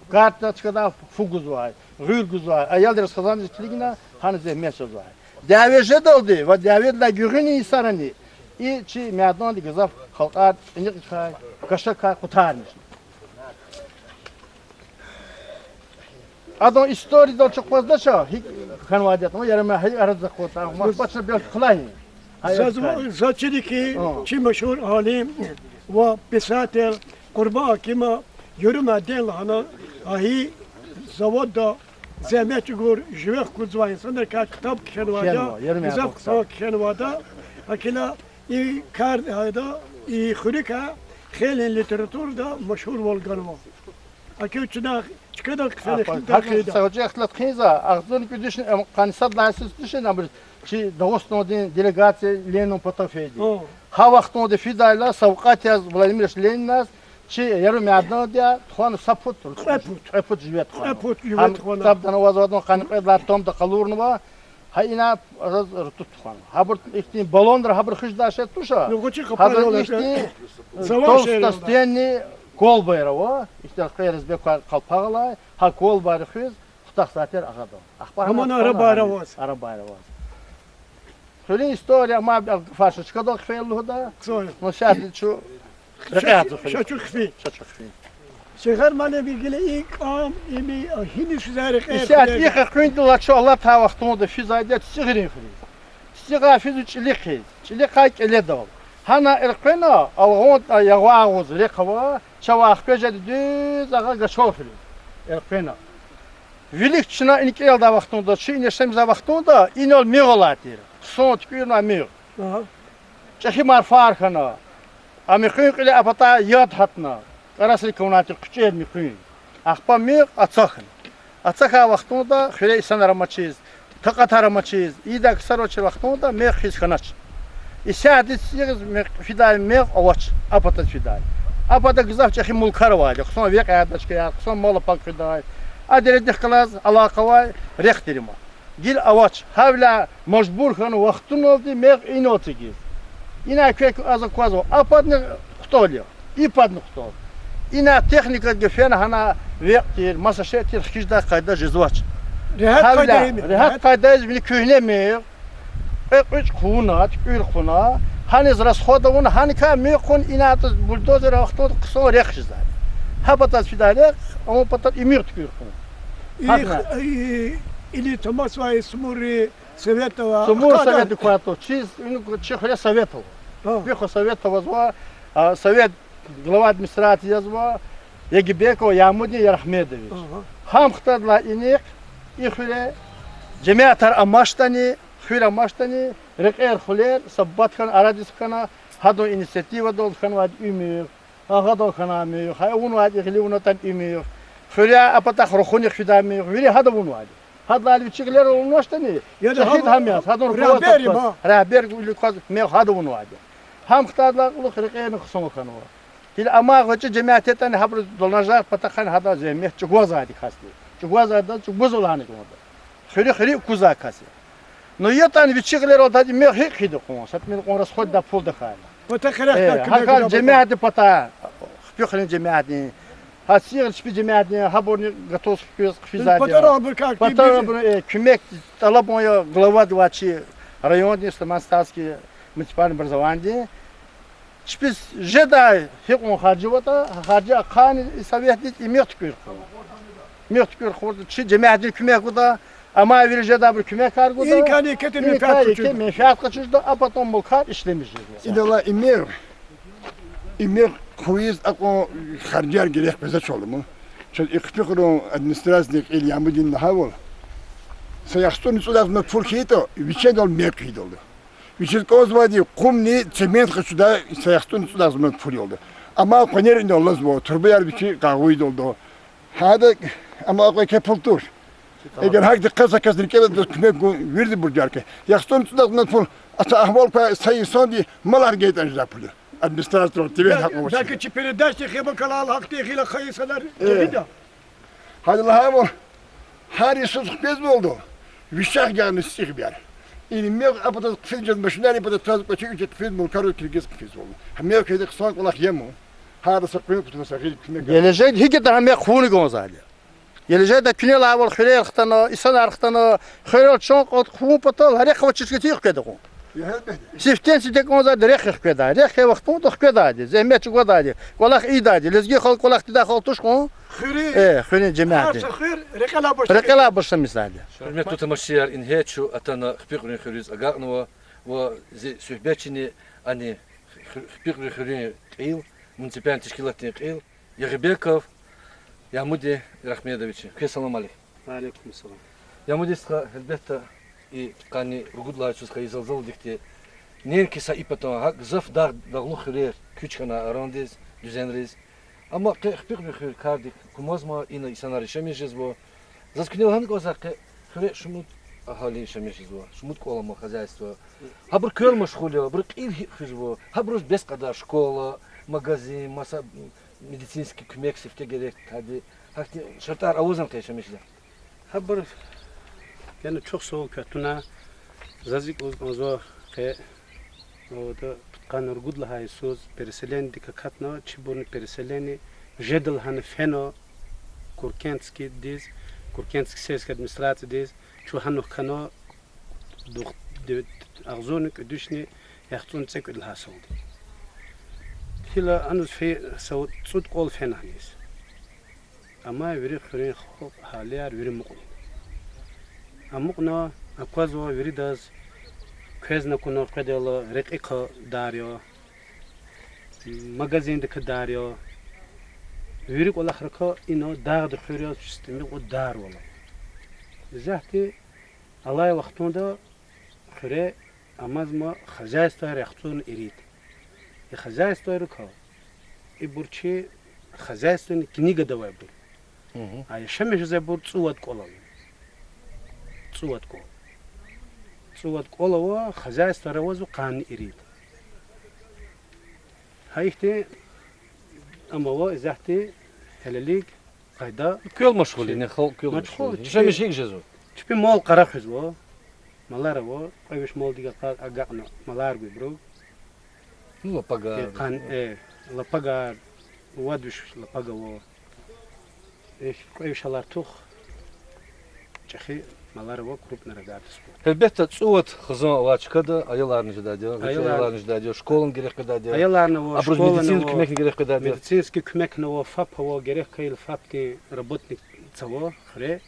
картда чкада фу гузвай, гъуьр гузвай. Аялриз, хизанриз килигна, гьана зегьмет чазвай. Дяве жедалди ва дяведилай гуьгъуьнин йисарани и чи майдандик гзаф халкьар тӀиникьикай, кашакай къутармишна. Адан историядал чухваздача, гьикӀ хьанвайди ятӀа, ярама гьи арадиз акъудда, махпа чна белки хълагьин. Заз, заз чиди хьи, чи машгьур алим ва писатель Къурбан Акимов Яру мяден лагьана, а гьи заводда зегьмет чӀугур, живе хкудзавай инсанрикай ктаб кхьенвайди я, Яру мяден гзаф ктаб кхьенвайди я. Гьакила и кар гьада, и хуьруькай хейлин литературада машгьурвал ганва. Гьакив чна чкадал хъфена хьи, са гъвечӀи ихтилат хъийизва, агъзурни кӀуьд вишни, къанни сад лагьай йисуз тушни абуруз чи Дагъустандин делегация Ленинан патав фейиди. Гьа вахтунда фидайла савкьват яз Владимир Ильич Лениназ чи Яру мяданда тухвана са пуд, кьве пуд живе тухвана. Ктабда авазвайди къанни кьвед лагьай томда къалурнава. Гьа ина заз ртӀу тухвана. Гьабур ихьтин баллонра гьабур хуьждай шей туш. Гьазур ихьтин толстостенни колбаяр ава. Ихьтин кьве ризбе квай къалпагъ алай, гьа колбайри хуьз, хутахзавайтир агъада. Ахпа гьаман арабайра аваз. Хуьруьн история ма гафар ша чкадал хъфейла лугьуда. Ну, сяди чу рекьяй хъфи. Сефер муаллим, гила и кӀам, им гьиниз физвай рекьер? Исятда и хуьруьндал чун алатай вахтунда физвайди я ЦицӀигърин хуьруьз. ЦицӀигъай физва ЧӀилихъиз, ЧӀилихъай кӀеледал. Гьана элкъвена, Алгъун, а, Ягъван агъуз рехъ ава, чавай хквез жеда дуьз агъа Гачал хуьруьз. Элкъвена. Вилик чна ина кӀелдай вахтунда, чи ина яшамиз вахтунда, инал муьгъ алай тир. Хъсан туькӀуьрнавай муьгъ. ЧӀехи марфар хьана. А муькъуьн кьиле а патай яд гьатна. КӀарасрик авунай тир хъуьчӀер муькъуьн. Ахпа муьгъ ацахьна. Ацахьай вахтунда хуьре инсанар амачиз, такьатар амачиз, ийидай ксар авачир вахтунда муьгъ хьиз хьанач. Исятда ЦицӀигъиз муьгъ, фидай муьгъ авач, а патаз фидай. А пата гзаф чӀехи мулкар авайди, хъсан векь ядай чкаяр, хъсан мал-пак хуьдай. А дередихъ галаз алакъа авай рехъ тир им. Гила авач, гьавиляй мажбур хьана вахтуналди муьгъ инал эцигиз. Инай квек аз аквазва, а падни хъутал я, и падни хъутал. Инай техникади гаф фена гьана векь тир, маса шей тир, хкидай къайда жезвач. Регьят къайдайиз вини куьгьне муьгъ, кьве-кьуьд хъувуна, туькӀуьр хъувуна, гьаниз расход авуна, гьаникай муьгъ хъувуна, инайтӀа бульдозер вахтунда хъсан рехъ жезвайди. Гьа патаз фидай рехъ, а патаз и муьгъ туькӀуьр хъувуна. Или тамасвай Сумур советда ава, Сумур советда квайди я, чи хуьре совет ава. Вихо совет авазва, а, совет глава администрации язва Ягибеков Ямудин Ярагьмедович. Гьам хтайдалай инихъ, и хуьре жемятар амачтӀани, хуьр амачтӀани, рекьер-хулер са бубат хьана, арадиз хьана, гьадан инициативадал хьанвайди и муьгъ, агъадал хьанвай муьгъ, гьа авунвайди гъилив авунатӀани и муьгъ, хуьряй а патахъ рухунихъ фидай муьгъ, вири гьада авунвайди. Гьадалайни вичи гъилерал авунвачтӀани, чӀехиди гьам яз, гьадан руководство кваз, регьбервилик кваз муьгъ гьада авунвайди. Гьам хтайдалай кьулухъ рекьерни хъсан хьанва. Гила амай гъвечӀи жемят ятӀани гьабуруз доланажагъ патахъни гьада зегьмет чӀугвазвайди касди. ЧӀугвазвайдаз чӀугвазва лагьана кӀанда. Хуьруьхъ рикӀ кузвай кас я. Ну ятӀани вичи гъилерал тадин муьгъ гьикӀ хъийида кьван, са тӀимил кьван расходдай пул тахьайла. Гьакъан жемятдин патай, Хпихрин жемятдин, гьа ЦицӀигърин чпи жемятдин, гьабурни готовность хквез хъфизвайди я. Патарабур, э, куьмек тӀалабун я главадивай чи райондин, Сулейман-Стальский муниципальный образованидин. Чпиз жедай гьикьван харжи аватӀа, харжи ахъайна и советдиз, и муьгъ туькӀуьр хъувуна. Муьгъ туькӀуьр хъувуртӀа, чи жемятдин куьмек гуда, амай вири жедайбурун куьмекар гуда. Инкай еке менфят къачузда, а патан мулкар ишлемиш жезва. Идалай и муьгъ, и муьгъ хъувуз акьван харжияр герек къвезвач, аламу. Чаз и Хпихрин администрациядин кьил Ямудин лагьайвал, са яхцӀурни цӀуд агъзурни пул хьайитӀа, вичел муьгъ хъийидалда. Вичиз кӀанзавайди къумни цемент къачудай са яхцӀурни цӀуд агъзурни пул ялда. Амма къванер инал алазва, турбаяр вичи къагъвуйдалда. Гьада, амма кьван еке пул туш. Эгер гьакӀ дикъат са кас рикӀел атӀа, куьмек гун вирида буржар хьи. ЯхцӀурни цӀуд агъзурни пул, ата агьвал квай са инсандин малар гайитӀани жедай пул я. Администрацияда тивен гьакъ авачиз. Белки чи передачадин хебакалал гьахьтин гъил ахъа инсанар жагъида. Гьада лагьайвал, гьар йисуз хквезвалда, вишагъ ягъни сихбяр. И муьгъ а патаз хъфиз жез машинар, и патаз тваз кӀвачи кӀвачи хъфиз, мулкарал килигиз хъфизвалда. Гьа муьгъ хьайитӀа хъсан кӀвалах я ман. Гьарда са къуьн кутуна, са гъил куьмек. Гележегда гьикӀ ятӀа гьа муьгъ хъувуна кӀанзавайди я. Гележегда куьне лагьайвал хуьрер хтана, инсанар хтана, хуьрел чан кьат хъувун патал гьа рехъ авачиз хьайитӀа гьикӀ хъведа кьван. Сифтени-сифте кӀанзавайди рехъ хкведай. Рехъ хьайи вахтунда хкведайди, зегьмет чӀугвадайди, кӀвалах ийидайди. Лезги халкь кӀвалах тийидай халкь туш кьван. Э, хуьруьн жемятди. Гьар са хуьр рекьелай башламишзавайди я. Гьуьрметлу тамашачияр, ингье чун атана Хпихрин хуьруьз агакьнава ва зи суьгьбетчини ани Хпихрин хуьруьн кьил, муниципальный тешкилатдин кьил, Ягъибеков Ямуди Рагьмедович, квез салам алейк. Ва алейкум салам. Ямуди стха, гьелбетда, и пудкъанни ругуд лагьай йисуз хьайи залзаладикди, неинки са и патан, гьакӀ гзаф дагъ, дагълух хуьрер куьч хьана арандиз, дуьзенриз. Амма къе хпихъ хуьр кардик кумазма, ина инсанар яшамиш жезва. Заз куьне лагьана кӀанзавай, къе хуьре шумуд агьали яшамиш жезва, шумуд кӀвал ама, хозяйство. Гьабуру квел машгъул я, абуру кьил гьикӀ хуьзва, гьабуруз бес кьадар школа, магазин, маса медицинский куьмек сифте герек, тади гьахьтин шартӀар авазан къе яшамиш жедай? Гьабур, яни чухсагъул квехъ туна, заз икӀ лугьуз кӀанзава, къе, о, пудкъанни ругуд лагьай йисуз переселениедик акатна, чибурни переселение жеда лагьана фена Куркентскийдиз, Куркентский сельский администрациядиз, чун гьана хкана, дугъ-, ди-, агъзурни кӀуьд вишни яхцӀурни цӀекӀуьд лагьай йисалди. Гила ануз фи-, са цӀуд кӀвал фена гьаниз. Амма вири хуьруьн халкь, агьалияр вири амукьна. Амукьна, аквазва виридаз, квезни акуна къведайла, рекьикай дар я, магазиндикай дар я. Вири кӀвалахрикай ина дагъдин хуьр яз чиз тӀимил кьван дарвал ала. Исятда алай вахтунда хуьре амазма хозяйствояр яхцӀурни ирид. И хозяйствойрикай, ибур чи хозяйственный книгада авайбур. А яшамиш жезайбур цӀувад кӀвал ава. ЦӀувад кӀвал. ЦӀувад кӀвал ава, хозяйствояр авазва къанни ирид. Гьа ихьтин ам ава, исятда гьелелиг къайда. Квел машгъул я, халкь квел машгъул я. Яшамиш гьикӀ жезва? Чпи мал къара хуьзва. Малар ава, кьве виш малдик агакьна малар гуй ибуру. Ну, лапагар. Э, къан-, э, лапагар, вад виш лапаг ава. Э, кьве виш алар тух, чӀехи малар ава, крупный рогатый скот. Гьелбетда, цӀувад хизан авай чкада аяларни жедайди я, гъвечӀи аяларни жедайди я, школани герек къведайди я. Аяларни ава, абуруз школани медицинский куьмекни герек къведайди я. Медицинский куьмекни ава, ФАП ава, герек хьайила ФАПдин работник цава хуьре.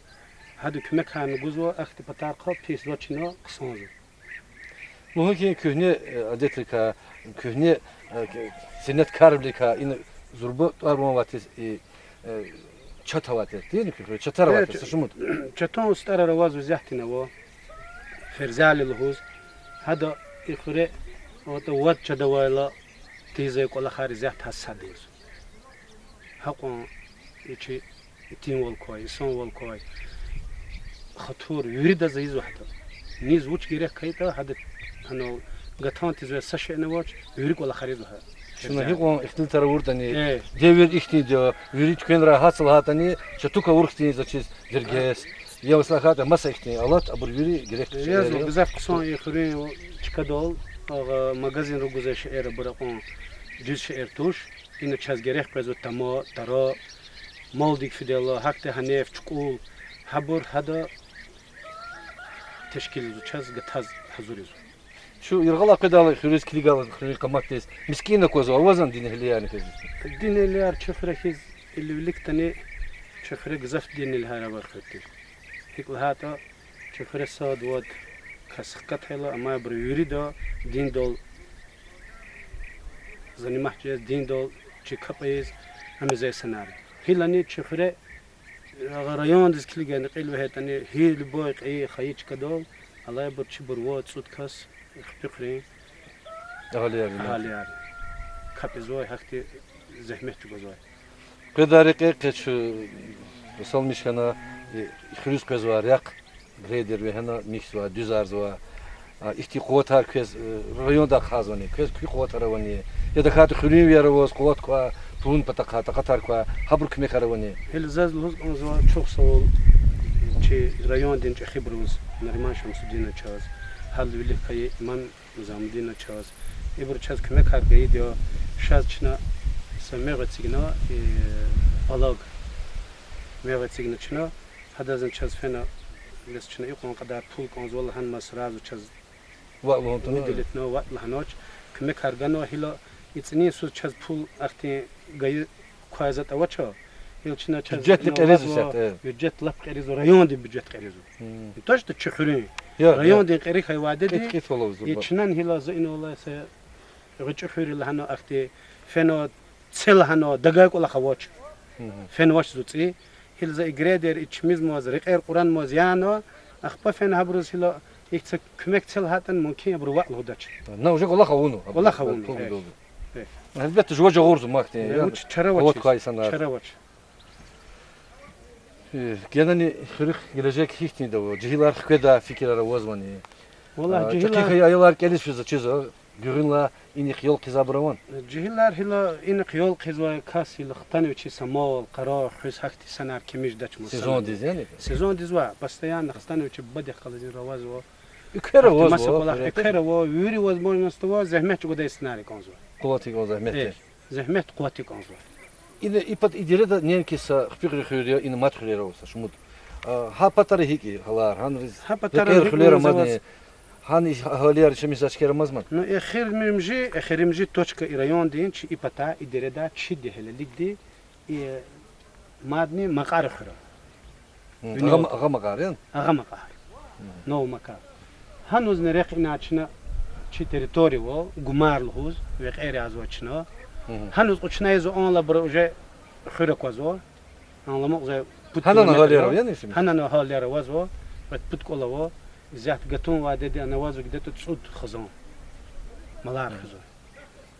Гьада куьмекарни гузва, ахьтин патарихъай пис жезвачни хъсанзава. Лугьун хьи, куьгьне, э, адетрикай, куьгьне, э, к-, сенеткарвиликай ина зурба тӀвар-ван авай тир, э, чат авай тир, тини куь хуьре чатар авай тир, са шумуд. Чатан устӀарар аваз исятдани ава, Ферзали лугьуз. Гьада и хуьре, вад чад авайла тийизвай кӀвалахар исятда гьа сад ийизва. Гьакьван и чи итимвал квай, инсанвал квай хатур виридаз ийизва гьада. Низ вуч герек хьайитӀа, гьада, гьанал гатан тийизвай са шейни авач, вири кӀвалахар ийизва гьа. Чна гьикьван ихтилатар авуртӀани, девир ихьтинди я, вири туьквенрай гьац лагьайтӀани, чатук авур хьтин заз чиз гергез. Я масала хьайитӀа, маса ихьтин алат, абур вири герек шейэр я. Гзаф хъсан я хуьруьн чкадал, агъа, магазинра гузвай шейэр абур акьван дуьз шейэр туш. Ина чаз герек къвезва тама, тара, малдик фидайла, гьахьтин гьанеф, чукӀул, гьабур гьада тешкилзава, чаз гатаз гьазур ийизва. Чун яргъалай къведайла хуьруьз килигайла, хуьруьн къаматдиз, мискӀин аквазва, авазвани дин-, динэгьлиярни квез? Динэгьлияр чи хуьре хьиз, ил виликдани чи хуьре гзаф динэгьлияр авай хуьр тир. ГьикӀ лагьайтӀа, чи хуьре сад-вад кас хкатайла, амайбуру вирида диндал занимать жез, диндал чи капӀ ийиз, ам ийизвай инсанар. Гьилани чи хуьре, агъа, райондиз килигайла кьил вегьейтӀани, гьи любой кьейи хайи чкадал алайбур чибур вад-цӀуд кас хпихрин агьалияр, агьалияр капӀ ийизвай, гьахьтин зегьмет чӀугвазвай. Къведай рекье къе чун расалмиш хьана, и хуьруьз къвезвай рехъ, грейдер вегьена, михьзава, дуьзарзава. А, ихьтин къуватар квез, э, райондай хъхьазвани? Квез куь къуватар авани? Я тахьайтӀа хуьруьнвияр аваз къуват квай, пулунин патахъай, такьатар квай, гьабурун куьмекар авани? Гьеле заз лугьуз кӀанзава, чухсагъул чи райондин чӀехибуруз, Нариман Шамсудиновичаз, гьадал вилик хьайи Иман Низамудиновичаз. Ибуру чаз куьмекар гайиди я, шаз чна са мегъ эцигна, э, палаг мегъ эцигна чна, гьадазни чаз фена, бес чна икьван кьадар пул кӀанзава лагьана, сразу чаз выделитьна, ваъ лагьанач, куьмекар ганва, гила и цӀинин йисуз чаз пул ахьтин гайи квай затӀ авач. Гила чна чаз бюджетни кьеризва, бюджет лап кьеризва, райондин бюджет кьеризва. Не то что чи хуьруьн, райондин кьери хьайи вядеди. И чнани гила за инал алай са гъвечӀи хуьр я лагьана, ахьтин фена, це лагьана, дагай кӀвалах авач. Фенвач зун цӀи. Гила за и грейдер, и чимизмаз, рекьер кьуранмаз яна, ахпа фена гьабуруз гила, ихьтин са куьмек це лагьайтӀани, мумкин я абуру ваъ лугьудач. На уже кӀвалах авуна. КӀвалах авуна, гьелбетда, жува жагъурзава махьтин, вуч чара авач, чара авач. Генани хуьруьхъ гележег гьихьтинди ава, жегьилар хкведай фикирар авазвани? Валлагь, жегьилар, чӀехи хьайи аялар кӀелиз физва, чизва, гуьгъуьнлай инихъ ял хъийизвайбур авани? Жегьилар гила инихъ ял хъийизвай кас гила хтана вичиз са мал, къара хуьз, гьахьтин инсанар кимиш жедач ман. Сезондиз яни? Сезондиз ваъ, постоянно хтана вичи бубадихъ галаз ава. Эквер аваз, эквер ава, вири возможность ава, зегьмет чӀугвадай инсанар кӀанзава. Къуват кӀанзава зегьметдиз. Зегьмет къуват кӀанзава. Ина и пата, и дереда неинки са хъуьруьхъ хуьр я, ина мад хуьрер ава са шумуд. Гьа патара гьикӀ я гьалар, гьаниз рекьер хуьлер амазни, гьана агьалияр яшамиш жезвай чкаяр амазмани? Ну, эхиримжи, эхиримжи точка и райондин чи и пата, и дереда чиди гьелелигди, и мадни Макьар хуьр я. Агъа Макьар я? Агъа Макьар. Новая Макар. Гьанузни рехъ ина чна чи территория ава, Гумар лугьуз, векьер язва чна. Гьануз кьван чна ийизва, анлабура уже хуьр аквазва. Анлама уже пуд километр ава. Гьанани агьалияр авазва, пуд кӀвал ава. Исятда гатун вадеди ана авазва где-то цӀуд хизан. Малар хуьзва.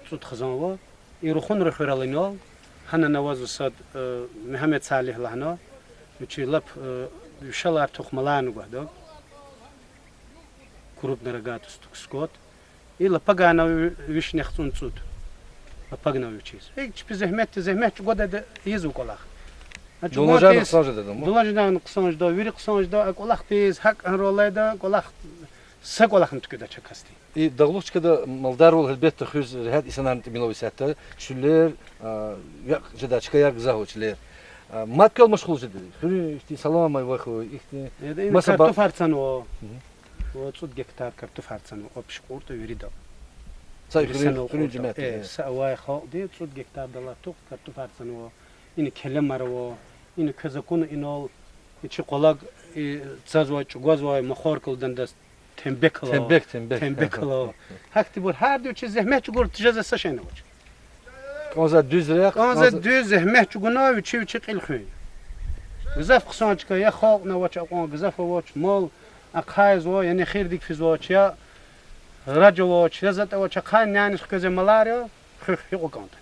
ЦӀуд хизан ава. И Рухунри хуьрел инал, гьанани авазва сад, Мегьамед Салигь лагьана, вичи лап вишелай тухумлу маларни гвайди я, крупнорогатый скот. И лапагай ана виш нехцӀун цӀуд. Лапагай ана вичиз. Гьикӏ чпи зегьмет, зегьмет чӀугвадайди ийизва кӀвалах. Дуланажагъни хъсан жеда, вири хъсан жеда, а кӀвалахдиз гьакӀ гьаралайда кӀвалах, са кӀвалахни туькӀуьрдач а касдин. И дагълух чкада малдарвал гьелбетда хуьз регьят, инсанарни тӀимил ава исятда, чуьллер, а, якь жедай чкаяр гзаф ава чуьллер. А, мад квел машгъул жеди? Хуьруьн ихьтин саламай ваху, ихьтин... Картуфар цанва. Ва цӀуд гектар картуфар цанва, общий кьуртӀа вирида. Са хуьруьн жемятди, са авай халкьди цӀуд гектардал артух картуфар цанва. Ина келемар ава, ина квез акуна инал, и чи къвалав, и цазвай, чӀугвазвай махорка лугьудандаз, тембек ала. Тембек, тембек. Тембек ала. Гьахьтинбур гьарда вичиз зегьмет чӀугур тежезвай са шейни авач. КӀанзавай дуьз рехъ, кӀанзавай дуьз зегьмет чӀугуна вичи-вичи кьил хуьн. Гзаф хъсан чка я, халкьни авач акьван, гзаф авач, мал ахъайзава, я нехирдик физвач, я рач авач, я затӀ авач, ахъайна няниз хквезвай малар я, хуьх гьикьван кӀантӀани.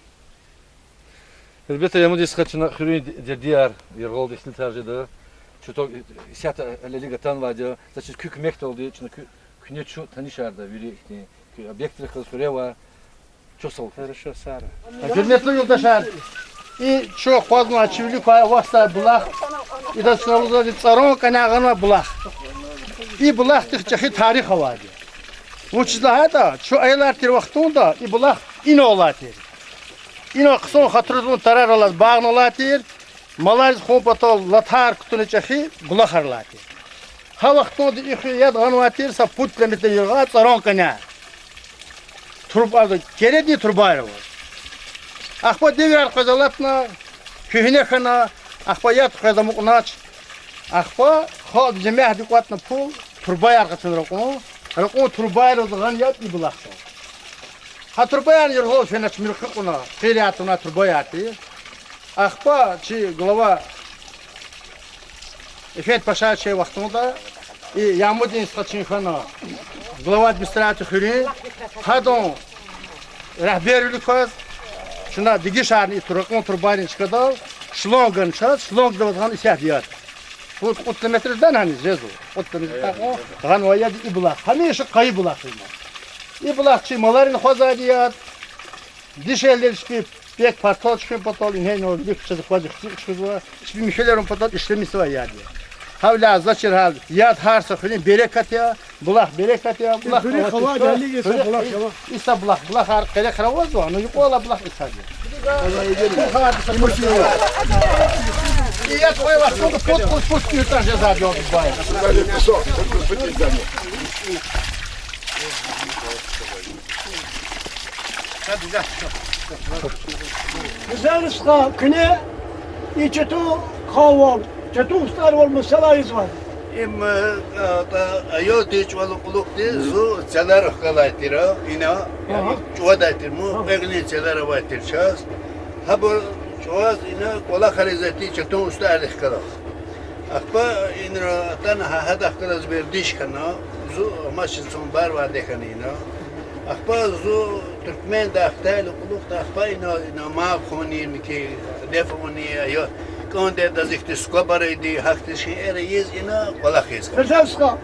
Гьелбетда, Ямудин стха, чна хуьруьн дердияр яргъалди ихтилатар жеда. Чун исятда гьелелиг атанвайди я, заз чиз куь куьмекдалди чна куь, куьне чун танишарда вири ихьтин куь объектрихъ галаз, хуьре авай. Чухсагъул. Гьуьрметлу юлдашар, и чун акъвазнавай, чи вилик квай авахьзавай булах, идаз чна лугьузвайди ЦӀаран кӀаняй гъанвай булах. И булахдихъ чӀехи тарих авайди я. Вучиз лагьайтӀа чун аялар тир вахтунда и булах инал алай тир. Инал хъсан хатурзавай тарар алаз багъна алай тир, малариз хун патал латар кутуна чӀехи булахар алай тир. Гьа вахтунда и хуьр яд гъанвай тир са пуд километр яргъай ЦӀаран кӀаняй. Труб-, а, кередни трубаяр аваз. Ахпа девирар къвез алатна, куьгьне хьана, ахпа яд къвез амукьнач. Ахпа халкьди жемятди кӀватӀна пул, трубаяр къачун ракьун, ракьун трубаяр аваз гъана яд и булахдал. Гьа трубаяр яргъал фенач, муьрхъи кьуна, къир ятӀана трубаяр тир. Ахпа чи глава Эфет-паша чей вахтунда, и Ямудин стха чин хьана глава администрации хуьруьн, гьадан регьбервилик кваз, чна дегишарна и тру-, ракьун трубайрин чкадал шланг гана чаз, шлангда аваз гъана исятда яд. Пуд-кьуд километр жеда гьаниз, жезва. Кьуд километр такьун гъанвай яд и булах. Гьамиша къайи булах я. И булах чи маларин хъвазвайди яд, дишегьлийриз чпи пек-партал чуьхуьн патал, ингье-ингье вилик чаз акваз ихци чуьхуьзва, чпи михьилерун патал ишлемишзавай яд я. Гьавиляй заз чир гьал, яд гьар са хуьруьн берекат я, булах берекат я, булах... И са булах, булахар къерехра авазва, ну, юкьвал алай булах исад я. И яд къвай вахтунда пуд-кьуд фут куьртӀа жезвайди я бубай. Гзаф стха, куьне и чату хавал, чату устӀарвал месэла ийизвай. Им, э, э, аялдин чӀавалай кьулухъди зун целер хкалай тир ина, чӀавадай тир, му кьве гъилин целер авай тир чаз. Гьабур Чӏавуз ина кӏвалахар ийизвай тир чатун устӏаррихъ галаз. Ахпа инра атана гьа, гьадахъ галаз вердиш хьана, зун амачиз цун барвайди хьана ина. Ахпа зун Туркмендай хтай лукьулухъда, ахпа ина, ина мав хъувуни, мики, леф авуни, ая, кӏандадаз ихьтин скобарайди, гьахьтин шейэр ийиз ина кӏвалах ийиз хьана. Гьуьрметлу стха,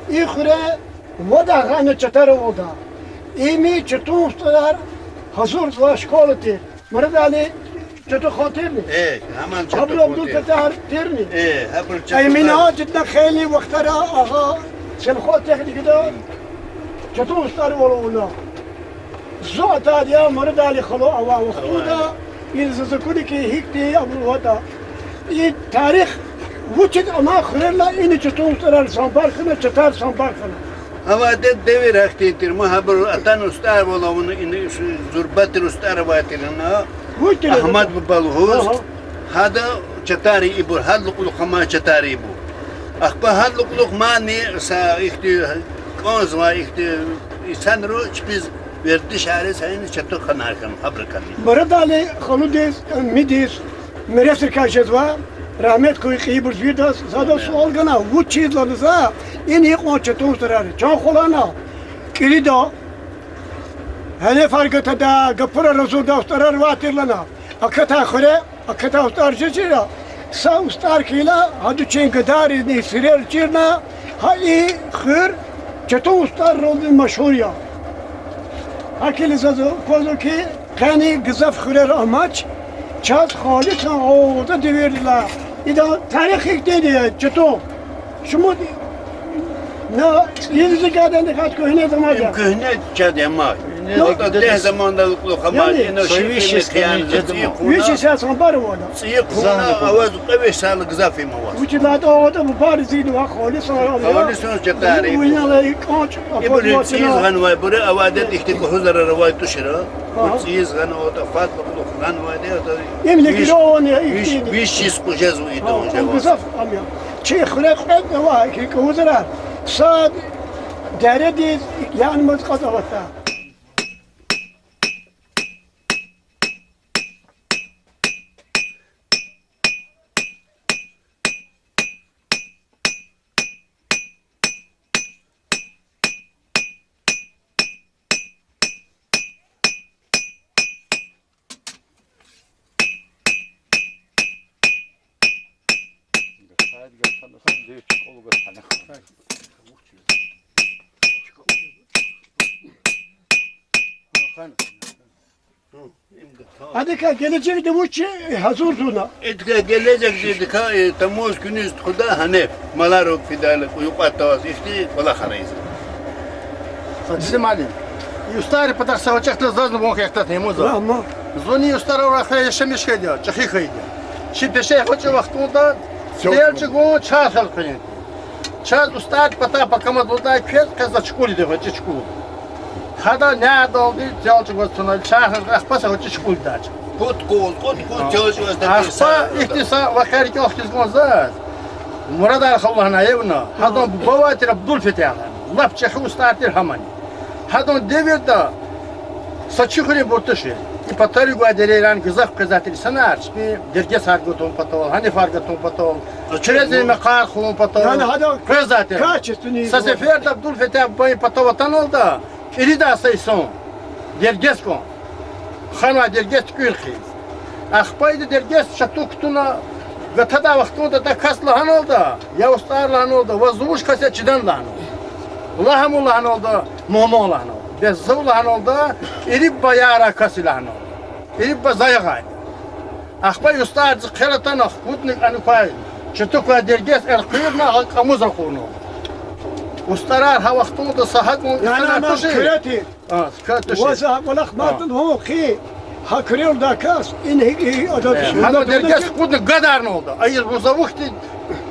и хуьре вад агъана чатар авурда. Им чатун устӏарар гьазурзавай школа тир. Мурадали чатухъан тирни? Э, гьаман чатухъан тир. Абдул Фетагь тирни? Э, гьабур чатухъан. Эмина Гьажидин хейлин вахтара агъа сельхозтехникада чатун устӏарвал авуна. Зун атайди я, Мурадали халу авай вахтунда, ин заз акуна хьи, гьихьтин абур аватӏа. И тарих вучиз амай хуьрерилай ина чатун устӏарар самбар хьана, чатар самбар хьана? Авай де-, девир гьахьтин тир, ма гьабур атана устӏарвал авуна, ина зурба тир устӏар авай тир ана. Вуч тир Агьмад буба лугьуз, гьада чатар ийибур, гьадалай кьулухъ амай чатар ийибур. Ахпа гьадалай кьулухъ мадни са ихьтин кӏанзавай ихьтин инсанри чпиз вердишариз гьа ина чатухъанар хьана, гьабурукайни. Мурадали халудиз, мидиз, миресрикай жезва, рагьмет хьуй кьейибур виридаз, за адаз суал гана, вучиз лагьана за, ина гьикьван чатун устӏарар, чан хва лагьана, кӏирида, гьеле фаргатада, гапурар азурда устӏарар авай тир лагьана, акатай хуьре, акатай устӏар жезва, са устӏар хьайила, гьада вичин гадайризни сирер чирна, гьа и хуьр чатун устӏарралди машгьур я. Гьакӏ хьайила заз аквазва хьи, къени гзаф хуьрер амач, чаз халисан гъавурда девирдилай. Идан тарих ихьтинди я, чатун. Шумуд, на, цӏийиз гайидани хьайитӏа куьгьне заман я. Им куьгьне чад я ма. Куьгьне. Ну, дегь заманда лукьулухъ амай, яни, ина шикилни къиян жезва. Виш йисар санбар авайди. Цӏийи хъувуна аваз кьве виш йисарилай гзаф им аваз. Вучиз лагьайтӏа аватӏа бубайри зигна халисан, халисан чатар ийибур. Винелай кӏанч, ибур цӏийиз гъанвайбур я, авайди ихьтин лугьузар авай тушир. Ибур цӏийиз гъанватӏа, фад лукьулухъ гъанвайди я, им ликвидирован я, виш, виш йис къужезва идан жаваз. Гзаф ам я. Чи хуьре кьвед ава хьи кӏвалузра, са дередиз янмаз кьаз аватӏа. Адакай гележегда вуч гьазур туна? Идакай гележегда, идакай, э, тамуз куьниз тухуда гьаниф, малар фидайла, кьуй кьватаз, ихьтин кӏвалахар ийизва. Хасим Алим, и устӏаррин патахъай са гъвечӏи хтана зазни вун хьайитӏа гьимуза. Зунни устӏаррай хьайи яшамиш хьайиди я, чӏехи хьайиди я. Чи пеше гъвечӏи вахтунда, сел чӏугун чархал хъийин. Чаз устӏаррин патай пакамаз лугьудай квез къе за чукӏулди, гъвечӏи чукӏул. Гьада нядалди сел чӏугваз туна, чархал, ахпа са гъвечӏи чукӏулдач. Кьудкъуз, кьудкъуз сел чӏугваз. Ахпа ихьтин са вакъиа рикӏел хкиз кӏанзава. Мурадар халу лагьана авуна, гьадан буба авай тир Абдулфетягь, лап чӏехи устӏар тир гьамани. Гьадан девирда са чи хуьруьнбур тушир. И патарив гвай дерейран гзаф къвезвай тир инсанар, чпин дергесар гатун патал, гьанифар гатун патал, чуьрезин мехъер хъувун патал къвезвай тир. Са сеферда Абдулфетягь бубайрин патав атаналда, кӏирида са инсан, дергес кӏан. Ханвай дергес туькӏуьр хъийиз. Ахпа ида дергес чатук кутуна, гатадай вахтунда а кас лагьаналда, я устӏар лагьаналда, ваз вуч кас я чидани лагьаналда. Лагь ам лагьаналда, мугьман лагьаналда. Бес зав лагьаналда, кӏириба ярай кас я лагьаналда. Кӏириба за ягъайди. Ахпа и устӏарди хъел атана, хкудна кӏани квай, чатук квай дергес элкъуьрна, гьа кӏамуз акъудна. Устӏарар гьа вахтунда са гьакӏун инсанар тушир. Ваз гьа кӏвалах мад лугьун хьи, гьа куьрелдай кас ина гьикӏ и адаз. Гьана дергес кьудна гадарналда. Ай, вун за вахтунда,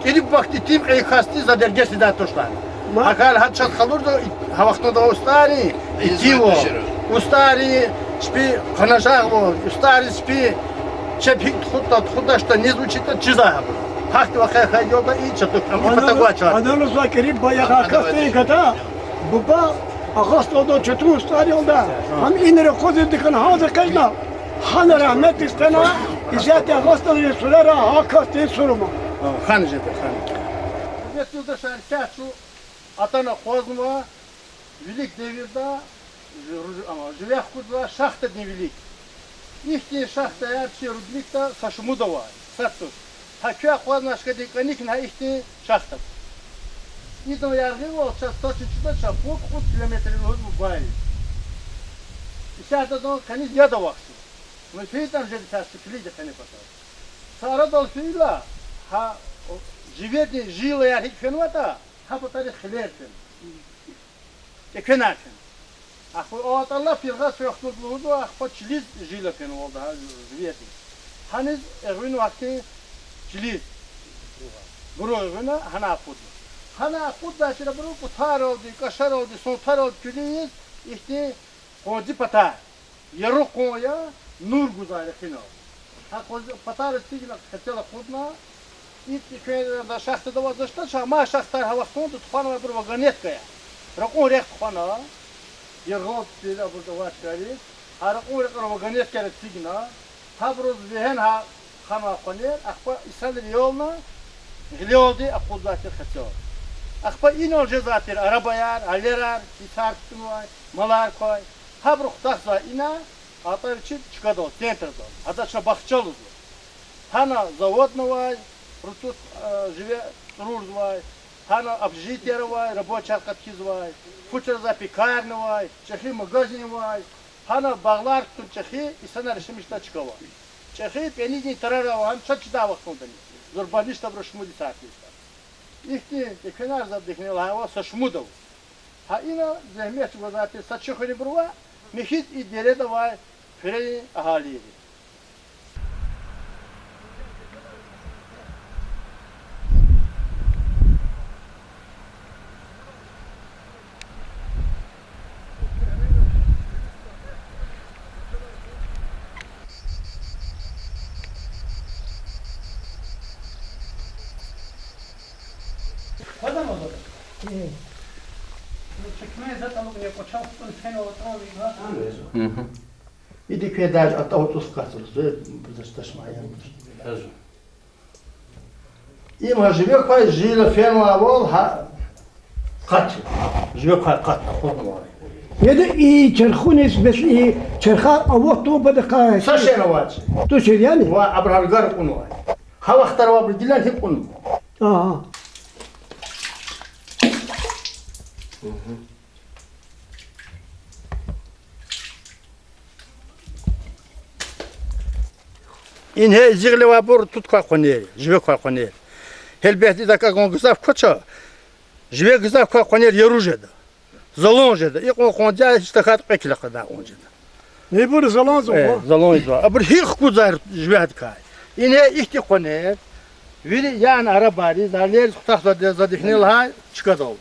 кӏириба вахтунда итим кьейи касди за дергес ийидай туш лагьана. Гьакӏ хьайила гьа чаз къалурзава, гьа вахтунда авай устӏаррин итимвал, устӏаррин чпи къанажагъвал, устӏаррин чпи чеб гьикӏ тухудатӏа, тухудачтӏа, низ вуч ятӏа чизвай гьабур. Гьахьтин вакъиа хьайидалда и чатук, ам и патав гвай чатук. Ана лугьузва кӏириба ярай касдин гада, буба, агъа стӏалда чатун устӏар ялда. Ам инра акъвазиз дикана гьаза экъечӏна. Хана рагьметдиз фена, исятда вастагъин сурара гьа касдин сурма. Хан жеда, хан. Гьуьрметлу юлдашар, исятда чун атана акъвазнава вилик девирда жи-, жи-, ама, живе хкудзавай шахтадин вилик. Ихьтин шахтаяр чи рудникда са шумуд авай, сад туш. Гьа квез акъвазнавай чкадин кӀаник гьа ихьтин шахта. Идан яргъивал чаз точно чидач, пуд-кьуд километр лугьузва бубайри. Исятда адан къенез яд авахьзава. Ну, фейитӀани жеди тас чу килигди къене патал. Са арадал фейила, гьа, о, живедин жилаяр гьикӀ фенватӀа, гьа патарихъ хилер фена. ТӀеквенар фена. Ахпа о атӀа лап яргъаз фейи вахтунда лугьузва, ахпа чилиз жила фенвалда гьа живедин. Гьаниз эгъуьнва ахьтин чилиз. Гуру эгъуьна гьана акъудна. Гьана акъудзавай чира абуру кӀутаралди, кӀашаралди, сунтаралди куьлуь ийиз, ихьтин къванци патар. Яру къван я, нур гузвай рехинал. Гьа къванци патар эцигна, хецел акъудна, итӀ экуьнда шахтада аваз дашта, ша ма шахтар гьа вахтунда тухванвайбур вагонеткаяр. Ракьун рехъ тухвана, яргъал тир абурда авачкари, гьа ракьун рекьера вагонеткаяр эцигна, гьабуруз вегьена гьа ханвай къванер, ахпа инсанри ялна, гъилелди акъудзавай тир хецел. Ахпа инал жезвай тир арабаяр, гьалерар, исар кутунвай, малар квай. Гьабуру хутахзавай ина, атӀа вичи чкадал, центрдал. Гьада чна бахча лугьузва. Гьана заводни авай, ртуть, э, живе цӀурурзавай, гьана общежитиеяр авай, рабочияр къаткизвай, фу чразвай пекарни авай, чӀехи магазин авай, гьана багълар кутун чӀехи, инсанар яшамиш жедай чка авай. ЧӀехи пӀанидин тарар авай, гьам чаз чидай вахтундани. Зурба ништа абуру шумуд йисар тиртӀа. Ихьтин экуьнар за дихьни лагьайвал са шумуд ава. Гьа ина зегьмет гузвай тир са чи хуьруьнбур ва михьиз и дереда авай хуьрерин агьалийри. Мгм. Иди кведай атӀа-утӀуз катур, зур бузаш ташмаян. Им гьа живе квай жила фенвайвал гьа къат. Живе квай къат акъуднавай. Яда и чархуниз бес и чарха ават тубадакай. Са шейни авач. Тушир яни? Ва абуру гьа ргар кьунвай. Гьа вахтара ва абуру гилан гьикӀ кьунва. Ага. Ингье изигълевайбур ртуть квай къванер, живе квай къванер. Гьелбетда, идакай гзаф квач, живе гзаф квай къванер яру жеда. Залан жеда. Икьван къванци гьич тахьайтӀа кьве кило къадар кьван жеда. Ибур залан зун, э, ква? Залан ийизва. Абур гьикӀ кузвай живедикай. Ингье ихьтин къванер, вири яна арабайриз, гьалериз хутахзавайди за дихьни лагьай чкадал.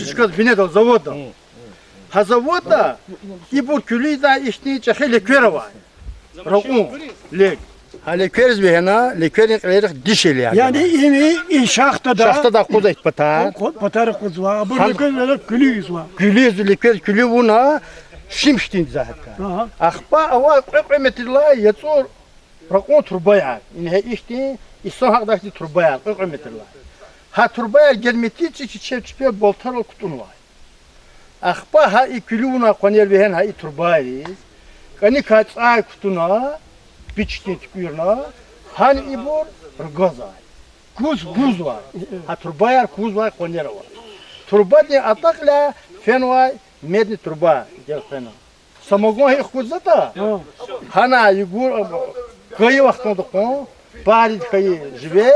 Чкад бинедал, заводдал. Гьа заводда ибур куьлуь ийидай ихьтин чӀехи леквер авай. Ракьун лек. Гьа леквериз вегьена, лекверин кьилерихъ дишегьли я. Яни им и шахтада, шахтада акъудзавай патар. Патар акъудзава, абур леквер куьлуь ийизва. Куьлуь ийизва, леквер куьлуь авуна, шим хьтинди за гьадакай. Ага. Ахпа авай кьве-кьве метрдилай яцӀур ракьун турбаяр. Ингье ихьтин, инсан гьакьдайди турбаяр, кьве-кьве метрдилай. Гьа турбаяр герметически чеб чпел балтайрал кутӀунвай. Ахпа гьа и куьлуь авунвай къванер вегьена гьа и турбайриз, кӀаникай цӀай кутуна, пичтин туькӀуьрна, гьана ибур ргазвай. Куз, кузвай. Гьа турбаяр кузвай къванер авай. Турбадин атӀа кьиляй фенвай медный труба, гелкъвена. Самогон гьикӀ хкудзатӀа, гьана югъ-, кайи вахтунда кьван, пардиз хьайи живе,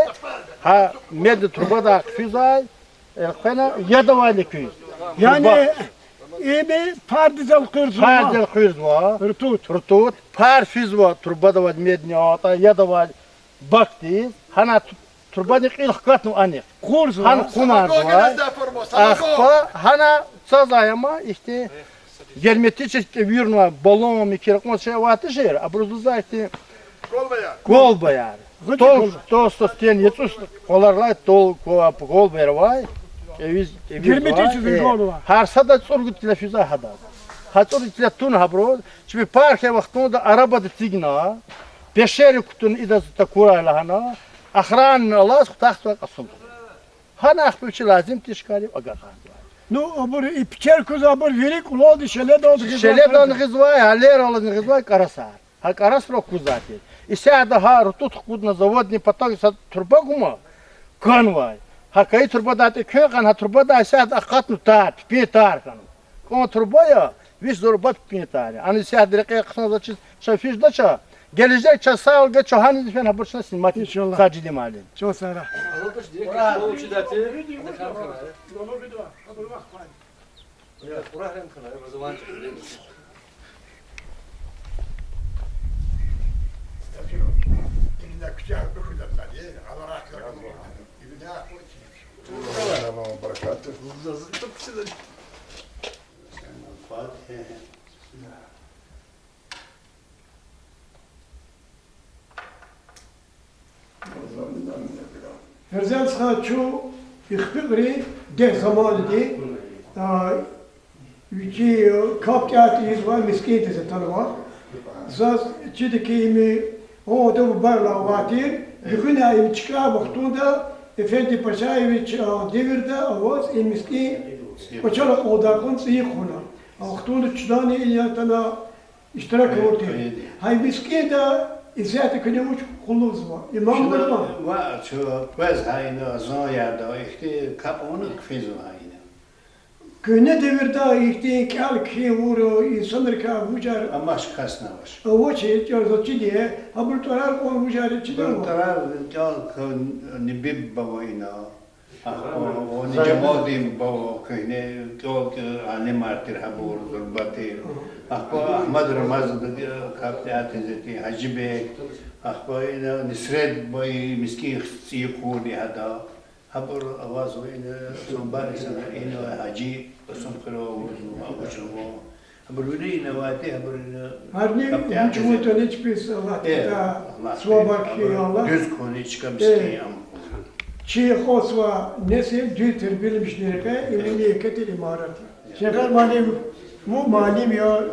гьа медный трубадай хъфизвай, элкъвена яд авайди куьз. Яни, турба. Им пардиз элкъуьрзава? Пардиз элкъуьрзава. Ртуть. Ртуть. Пар физва турбада авайди медный, атӀа яд авайди бакдиз, гьана ту-, турбадин кьил хкатнава анихъ. Къурзава. Гьана къунарзава. Ахпа гьана цазай ама ихьтин герметически кӀевирнавай баллон, микир кьван шей авай тушир, абуруз лугьузва ихьтин колбаяр. Колбаяр. Гъвечӏи колба. Толстостен, яцӀус къваларилай тол-, ко-, колбаяр авай. КӀевиз, кӀевиз. Герметически, э, колба. Гьар сада цӀуругуд кило физва гьадаз. Гьа цӀуд итла туна гьабуру, чпи парк авай вахтунда арабада эцигна, пешерик кутуна идаз такурай лагьана, охранни алаз хутахзавай Кьасумхуьре. Гьана ахпа вичи лазим тир чкайрив агакьарзавай. Ну, абур и пичер куз, абур вири кӀулалди шеледалди гъизвай. Шеледални гъизвай, гьалералазни гъизвай кӀарасар. Гьа кӀарасра кузвай тир. Исятда гьа рутӀу хкудна заводдин патав са турба гума кӀанвай. Гьа кайи турбадай тӀеквен кьван, гьа турбадай исятда акъатна тар, пипӀин тар хьана. КӀан турба я, виш зурба пипӀин тар я. Ана исятда рекье хъсан заз чиз чав фиждача, гележек чаз сагъвал гайи чун гьаниз фена гьабур чна снимать ийин. Иншаллагь. Сажидин муаллим. Чун сара. Ферзанд стха, чун ихпикьри дегь заманди, а, вичи капӀ тӀеатӀ ийизвай мискӀиндиз атанва. Заз чида хьи, им гьа адан бубайрилай авай тир, гуьгъуьна им чкӀай вахтунда Эфенди Пачаевич, а, девирда аваз и мискӀин кӀвачел акьалдай кьван цӀийи хъувуна. А вахтунда чудани ина атана иштирак авур тир. Гьа и мискӀинда исятда куьне вуч къуллугъзава? Имам чна вуна? Ва чу къвез гьа ина азан яда, ихьтин капӀ авуна кфизва гьа ина. Куьгьне девирда ихьтин кӀел-кхьин авур инсанрикай вужар амач, касни авач. Авач, чӀал заз чиди, абурун тӀварар кьван вужар чида? Абурун тӀварар кӀел-кхьин Нибиб баба ина. Ахпа вани Жамалдин баба, куьгьне кӀел-кӀел алимар тир гьабур, зурба тир. Ахпа Агьмад Рамазан, капӀ тӀеатӀ ийизвай тир, Гьажибег. Ахпа ина Нисрет буба, мискӀин цӀийи хъувурди гьада. Гьабур авазва ина, Сунбар Гьасан, ина Гьажи Кьасумхуьрев, Абучуму. Гьабур вири ина авай тир, гьабур ина. Гьарни капӀ тӀеатӀ ийизвай. Вуч вутӀани чпиз Аллагьди, э, Аллагьди сувабар хьуй, Аллагь. Дуьз хьуй, чка мискӀин ам хьуй. Чи акъатзавай несил дуьз тербияламишна рекье, им ини еке тир имарат я. Шегьер муаллим, вун муаллим я,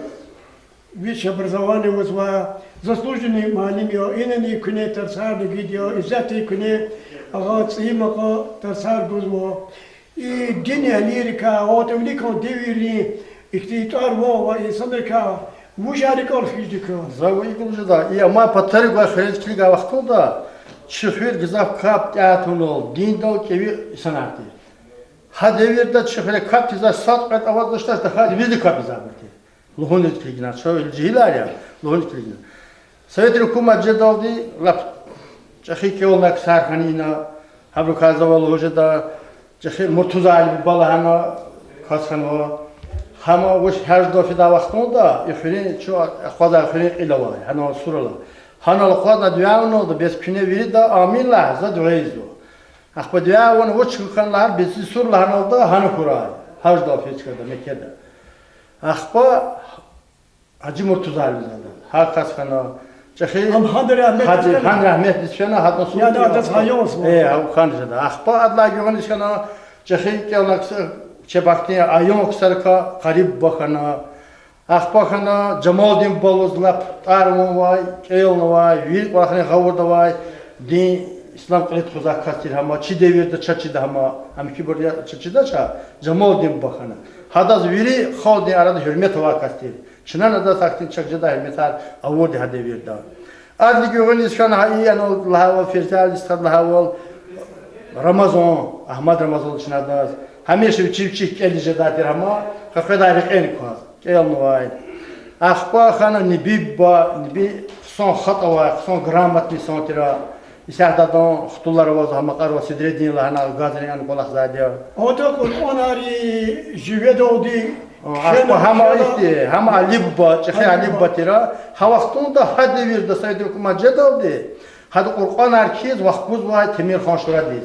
высшее образование авазвай, заслуженный муаллим я, инани куьне тарсар лугьуди я, исятда куьне агъа цӀийи макъа тарсар гузва. И динэгьлийрикай, атӀа виликан девирдин ихьтин тӀвар-ван авай инсанрикай вужар рикӀел хкидай квез? За икӀ лугьуз жеда, и амай патарив гвай хуьруьз килигай вахтунда чи хуьр гзаф капӀ тӀеатӀунал, диндал кӀеви инсанар тир. Гьа девирда чи хуьре капӀ ийизвай сад-кьвед аваз дач, тахьайтӀа вирида капӀ ийизвайбур тир. Лугьуниз килигна, чун жегьилар я, лугьуниз килигна. Советрин гьукумат жедалди лап чӀехи кӀелнавай ксар хьана ина, гьабурукай за ва лугьуз жеда, чӀехи Муртузали буба лагьана кас хьанва. Гьам вуч гьаждав фидай вахтунда и хуьруьн, чун акъвазай хуьруьн кьил авай, гьана сурал. Гьанал акъвазна дуьа авуналда, бес куьне вирида амин лагь, за дуьа ийизва. Ахпа дуьа авуна вуч хьана лагьана, бес зи сур лагьаналда гьана хьурай, гьаждал физ чкада, Меккеда. Ахпа Гьажи Муртузали лугьузва. Гьа кас хьана чӀехи. Ам гьанра рагьметдиз фена? Гьанра рагьметдиз фена, гьадан сур. Яни адаз гьа югъ ава? Э, гьа хьана жеда. Ахпа адалай гуьгъуьниз хьана чӀехи кӀелнавай ксар, чи бахтин аян ксарикай Къариб буба хьана. Ахпа хьана Жамалдин буба лугьуз, лап тӀвар-ван авай, кӀелнавай, вири кӀвалахрин гъавурда авай, дин, ислам кьиле тухузвай кас тир гьам, чи девирда чаз чида гьам, ам хьайибур я чаз чидач, Жамалдин буба хьана. Гьадаз вири халкьдин арада гьуьрмет авай кас тир. Чнани адаз ахьтин чак жедай гьуьрметар авурди гьа девирда. Адалай гуьгъуьниз хьана гьа и анал лагьайвал, Ферзалидиз стхадиз лагьайвал, Рамазан, Агьмад Рамазан чна адаз, гьамиша вичи-вичихъ кӀелиз жедай тир гьам, къекъведай рекьени кваз кӀелнавай. Ахпа хьана Неби буба, Неби хъсан хатӀ авай, хъсан грамотный инсан тир. Исятда адан хтулар аваз, гьа Макьарова Седреддин лагьана, газрин ана кӀвалахзавайди я. Ада Къуръанар живедалди кхьена, ахпа гьам ихьтин, гьам Али буба, чӀехи Али буба тир. Гьа вахтунда, гьа девирда Советрин гьукумат жедалди, гьада Къуръанар кхьиз вахкузвай Темирхан Шурадиз.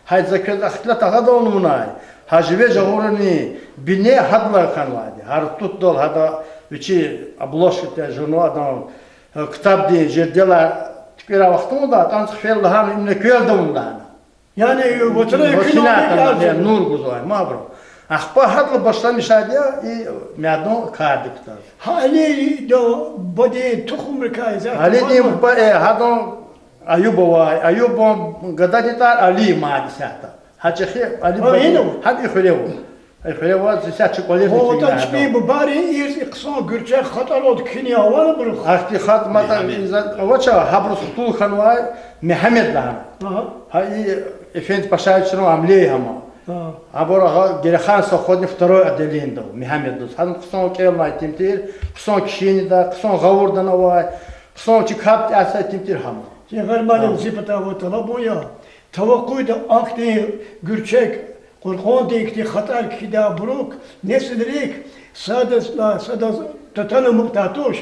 Гьа за квез ихтилат агъадал авунай, гьа живе жагъурунин бине гьадалай хьанвайди. Гьа ртутдал гьада вичи обложкада журнал адан, ктабдин жердалай туькӀуьрай вахтунда, атӀанцӀ хъфена лагьана, им квелда авуна лагьана. Яни вацран экуьнал нур гузвай, мабуру. Ахпа гьадалай башламишайди я и мядун кардик кутаз. Гьа Алидин бубадин тухумрикай я. Алидин буба, э, гьадан Аюб авай, Аюбан гададин тӀвар Али мад исятда. Гьа чӀехи Али буба гьам и хуьре ава. И хуьре ава, исятда чи кӀвалерни килигна гьадан. Чпин бубайрин ирс и хъсан гуьрчег хатӀалди кхьинин авани абуруз? Ахьтин хатӀ-матӀ авач, гьабуруз хтул хьанвай Мегьамед лагьана. Гьа и Эфенди Пашаевичрин амлея гьама. Абур агъа Герехан совхоздин второй отделенида ава, Мегьамед лугьуз. Гьадан хъсан кӀелнавай итим тир, хъсан кхьинин тӀвар, хъсан гъавурда авай, хъсан чи капӀ тӀясай итим тир гьама. Чи Гъар муаллим, зи патай ваз тӀалабун я. Тавакъуйда ахьтин гуьрчег, Къуръандин ихьтин хатӀар кхьидай абурук, несилрик, сада, садаз татана амукьдай туш,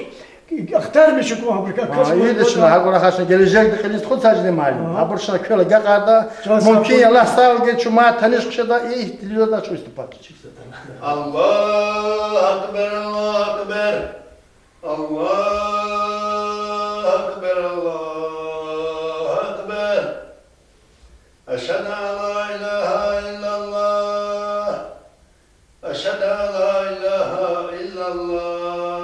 ахтармиш хьухь абурукай кас. Гьа, ийиди чна, гьабур гьахьна гележегда кьилиз тухуз, Сажидин муаллим. Абур чна квел агакьарда, мумкин я, Аллагь сагъ гуй, чун мад таниш хъжеда, и телевизорда чун выступать. Аллагьу акбар, Аллагьу акбар. Аллагьу акбар, Аллагьу акбар. Ашгьаду ан ла илагьа иллаллагь. Ашгьаду ан ла илагьа иллаллагь.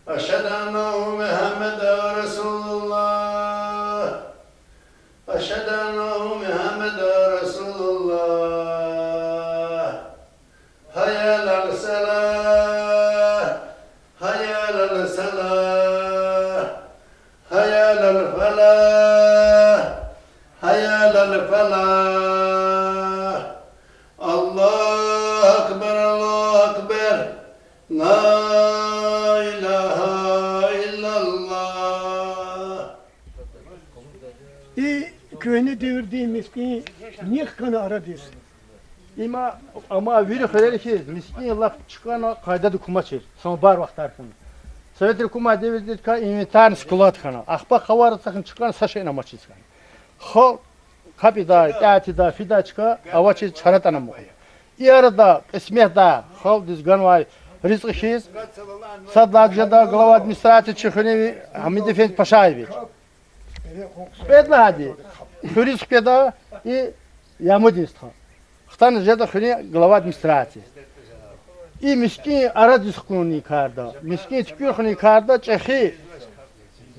Ашгьаду анна Мугьаммадан расулуллагь. Ашгьаду анна Мугьаммадан расулуллагь. Гьайя алас салагь, гьайя алас салагь, гьайя алал фалагь, гьайя алал фалагь. Аллагьу акбар, Аллагьу акбар. Ла илагьа иллаллагь. И куьгьне девирдин мискӀин нихъ хьана арадиз. Има, амма вири хуьрер хьиз, мискӀин лап чкӀана, къайдада кумачир, самобар вахтар хьана. Советрин гьукуматдин девирдикай инвентарный склад хьана. Ахпа къаварда сахьна чкӀана, са шейни амачиз хьана. Халкь капӀ ийидай, тӀеяддай, фидай чка авачиз чара атӀана амукьна. И арада кьисметда халкьдиз ганвай ризкьи хьиз, сад лагьай жеда глава администрации чи хуьруьнви Гьамид-эфенди Пашаевич. Кьвед лагьайди хуьруьз хкведа и Ямудин стха. Хтана жеда хуьруьн глава администрации. И мискӀин арадиз хкунин карда, мискӀин туькӀуьр хьунин карда чӀехи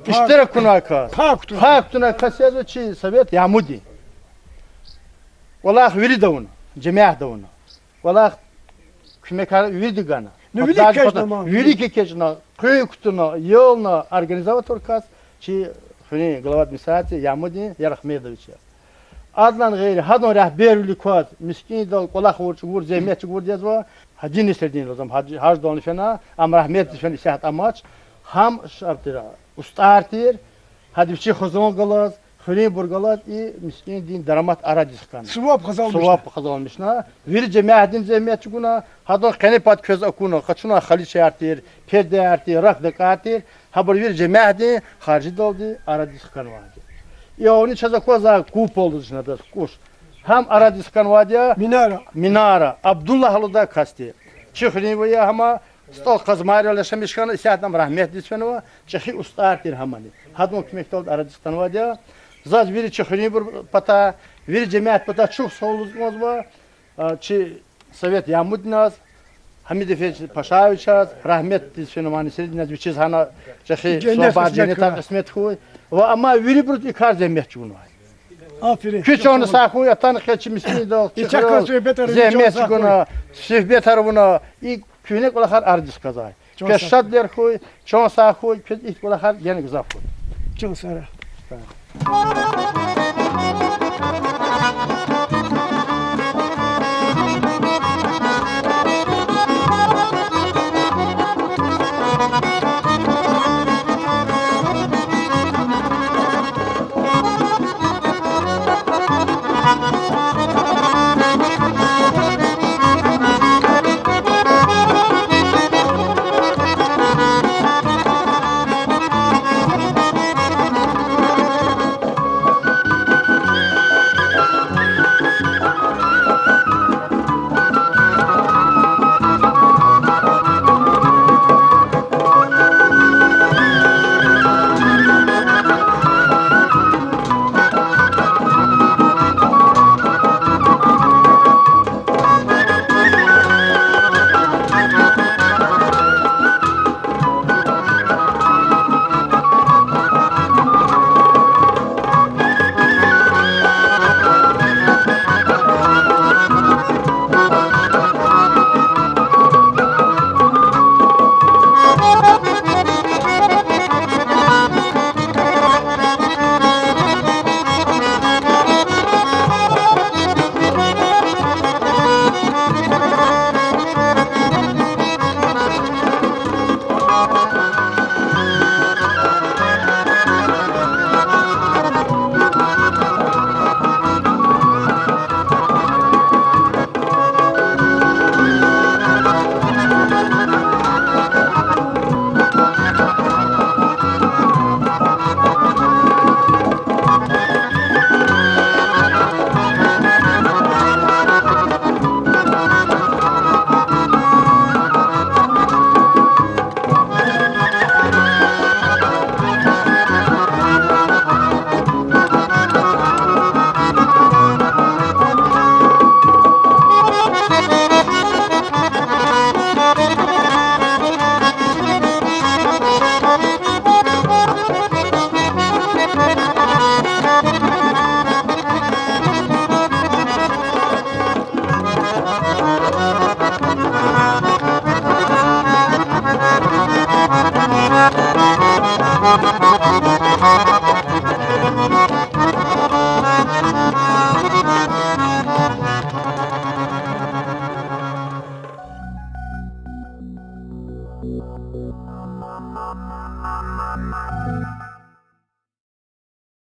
иштирак авунвай кас, пай кутунвай кас язва чи Совет Ямудин. КӀвалах вирида авуна, жемятда авуна. КӀвалах куьмекар вирида гана. Ну, вилик экечӀна, вилик экечӀна, къуьн кутуна, ялна, организовать авур кас чи хуьруьн глава администрации Ямудин Ярахмедович я. Адалай гъейри, гьадан регьбервилик кваз, мискӀиндал кӀвалах авур чӀугур, зегьмет чӀугур язва, гьа динисердин лазим, гьа-, гьаждални фена, ам рагьметдиз фена, исятда амач, гьам шартӀира, устӀар тир, гьада вичи хизан галаз, хуьруьнбур галаз и мискӀиндин дарамат арадиз хкана. Суваб хазалмишна. Суваб хазалмишна. Вири жемятдин зегьмет чӀугуна, гьадан къенепад квез акуна, къачуна халичаяр тир, пердеяр тир, рахъ-дакӀар тир, гьабур вири жемятдин харжидалди арадиз хканвайди. И авни чаз аквазвай купол лугьуз чна адаз кукӀуш. Гьам арадиз хканвайди я. Минара. Минара. Абдуллагь лугьудай касди. Чи хуьруьнвияр я гьама, СтӀал Къазмайрал яшамиш хьана, исятда ам рагьметдиз фенва, чӀехи устӀар тир гьамани. Гьадан куьмекдалди арадиз хтанвайди я. Заз вири чи хуьруьнбур патай, вири жемят патай чухсагъул лугьуз кӀанзава, а, чи Совет Ямудиназ, Гьамид-эфенди Пашаевичаз, рагьметдиз фенва Насреддиназ, вичиз гьана чӀехи сувабар, женнетар кьисмет хьуй. Ва амма вирибуруз и кар зегьмет чӀугунвай. Куьн чна сагъ хьуй, атана къе чи мискӀиндал, чи хуьрел зегьмет чӀугуна, суьгьбетар авуна, и куьгьне кӀвалахар арадиз хкажай. Квез шадвилер хьуй, чан сагъ хьуй, квез ихьтин кӀвалахар гена гзаф хьуй. Чан сагъ.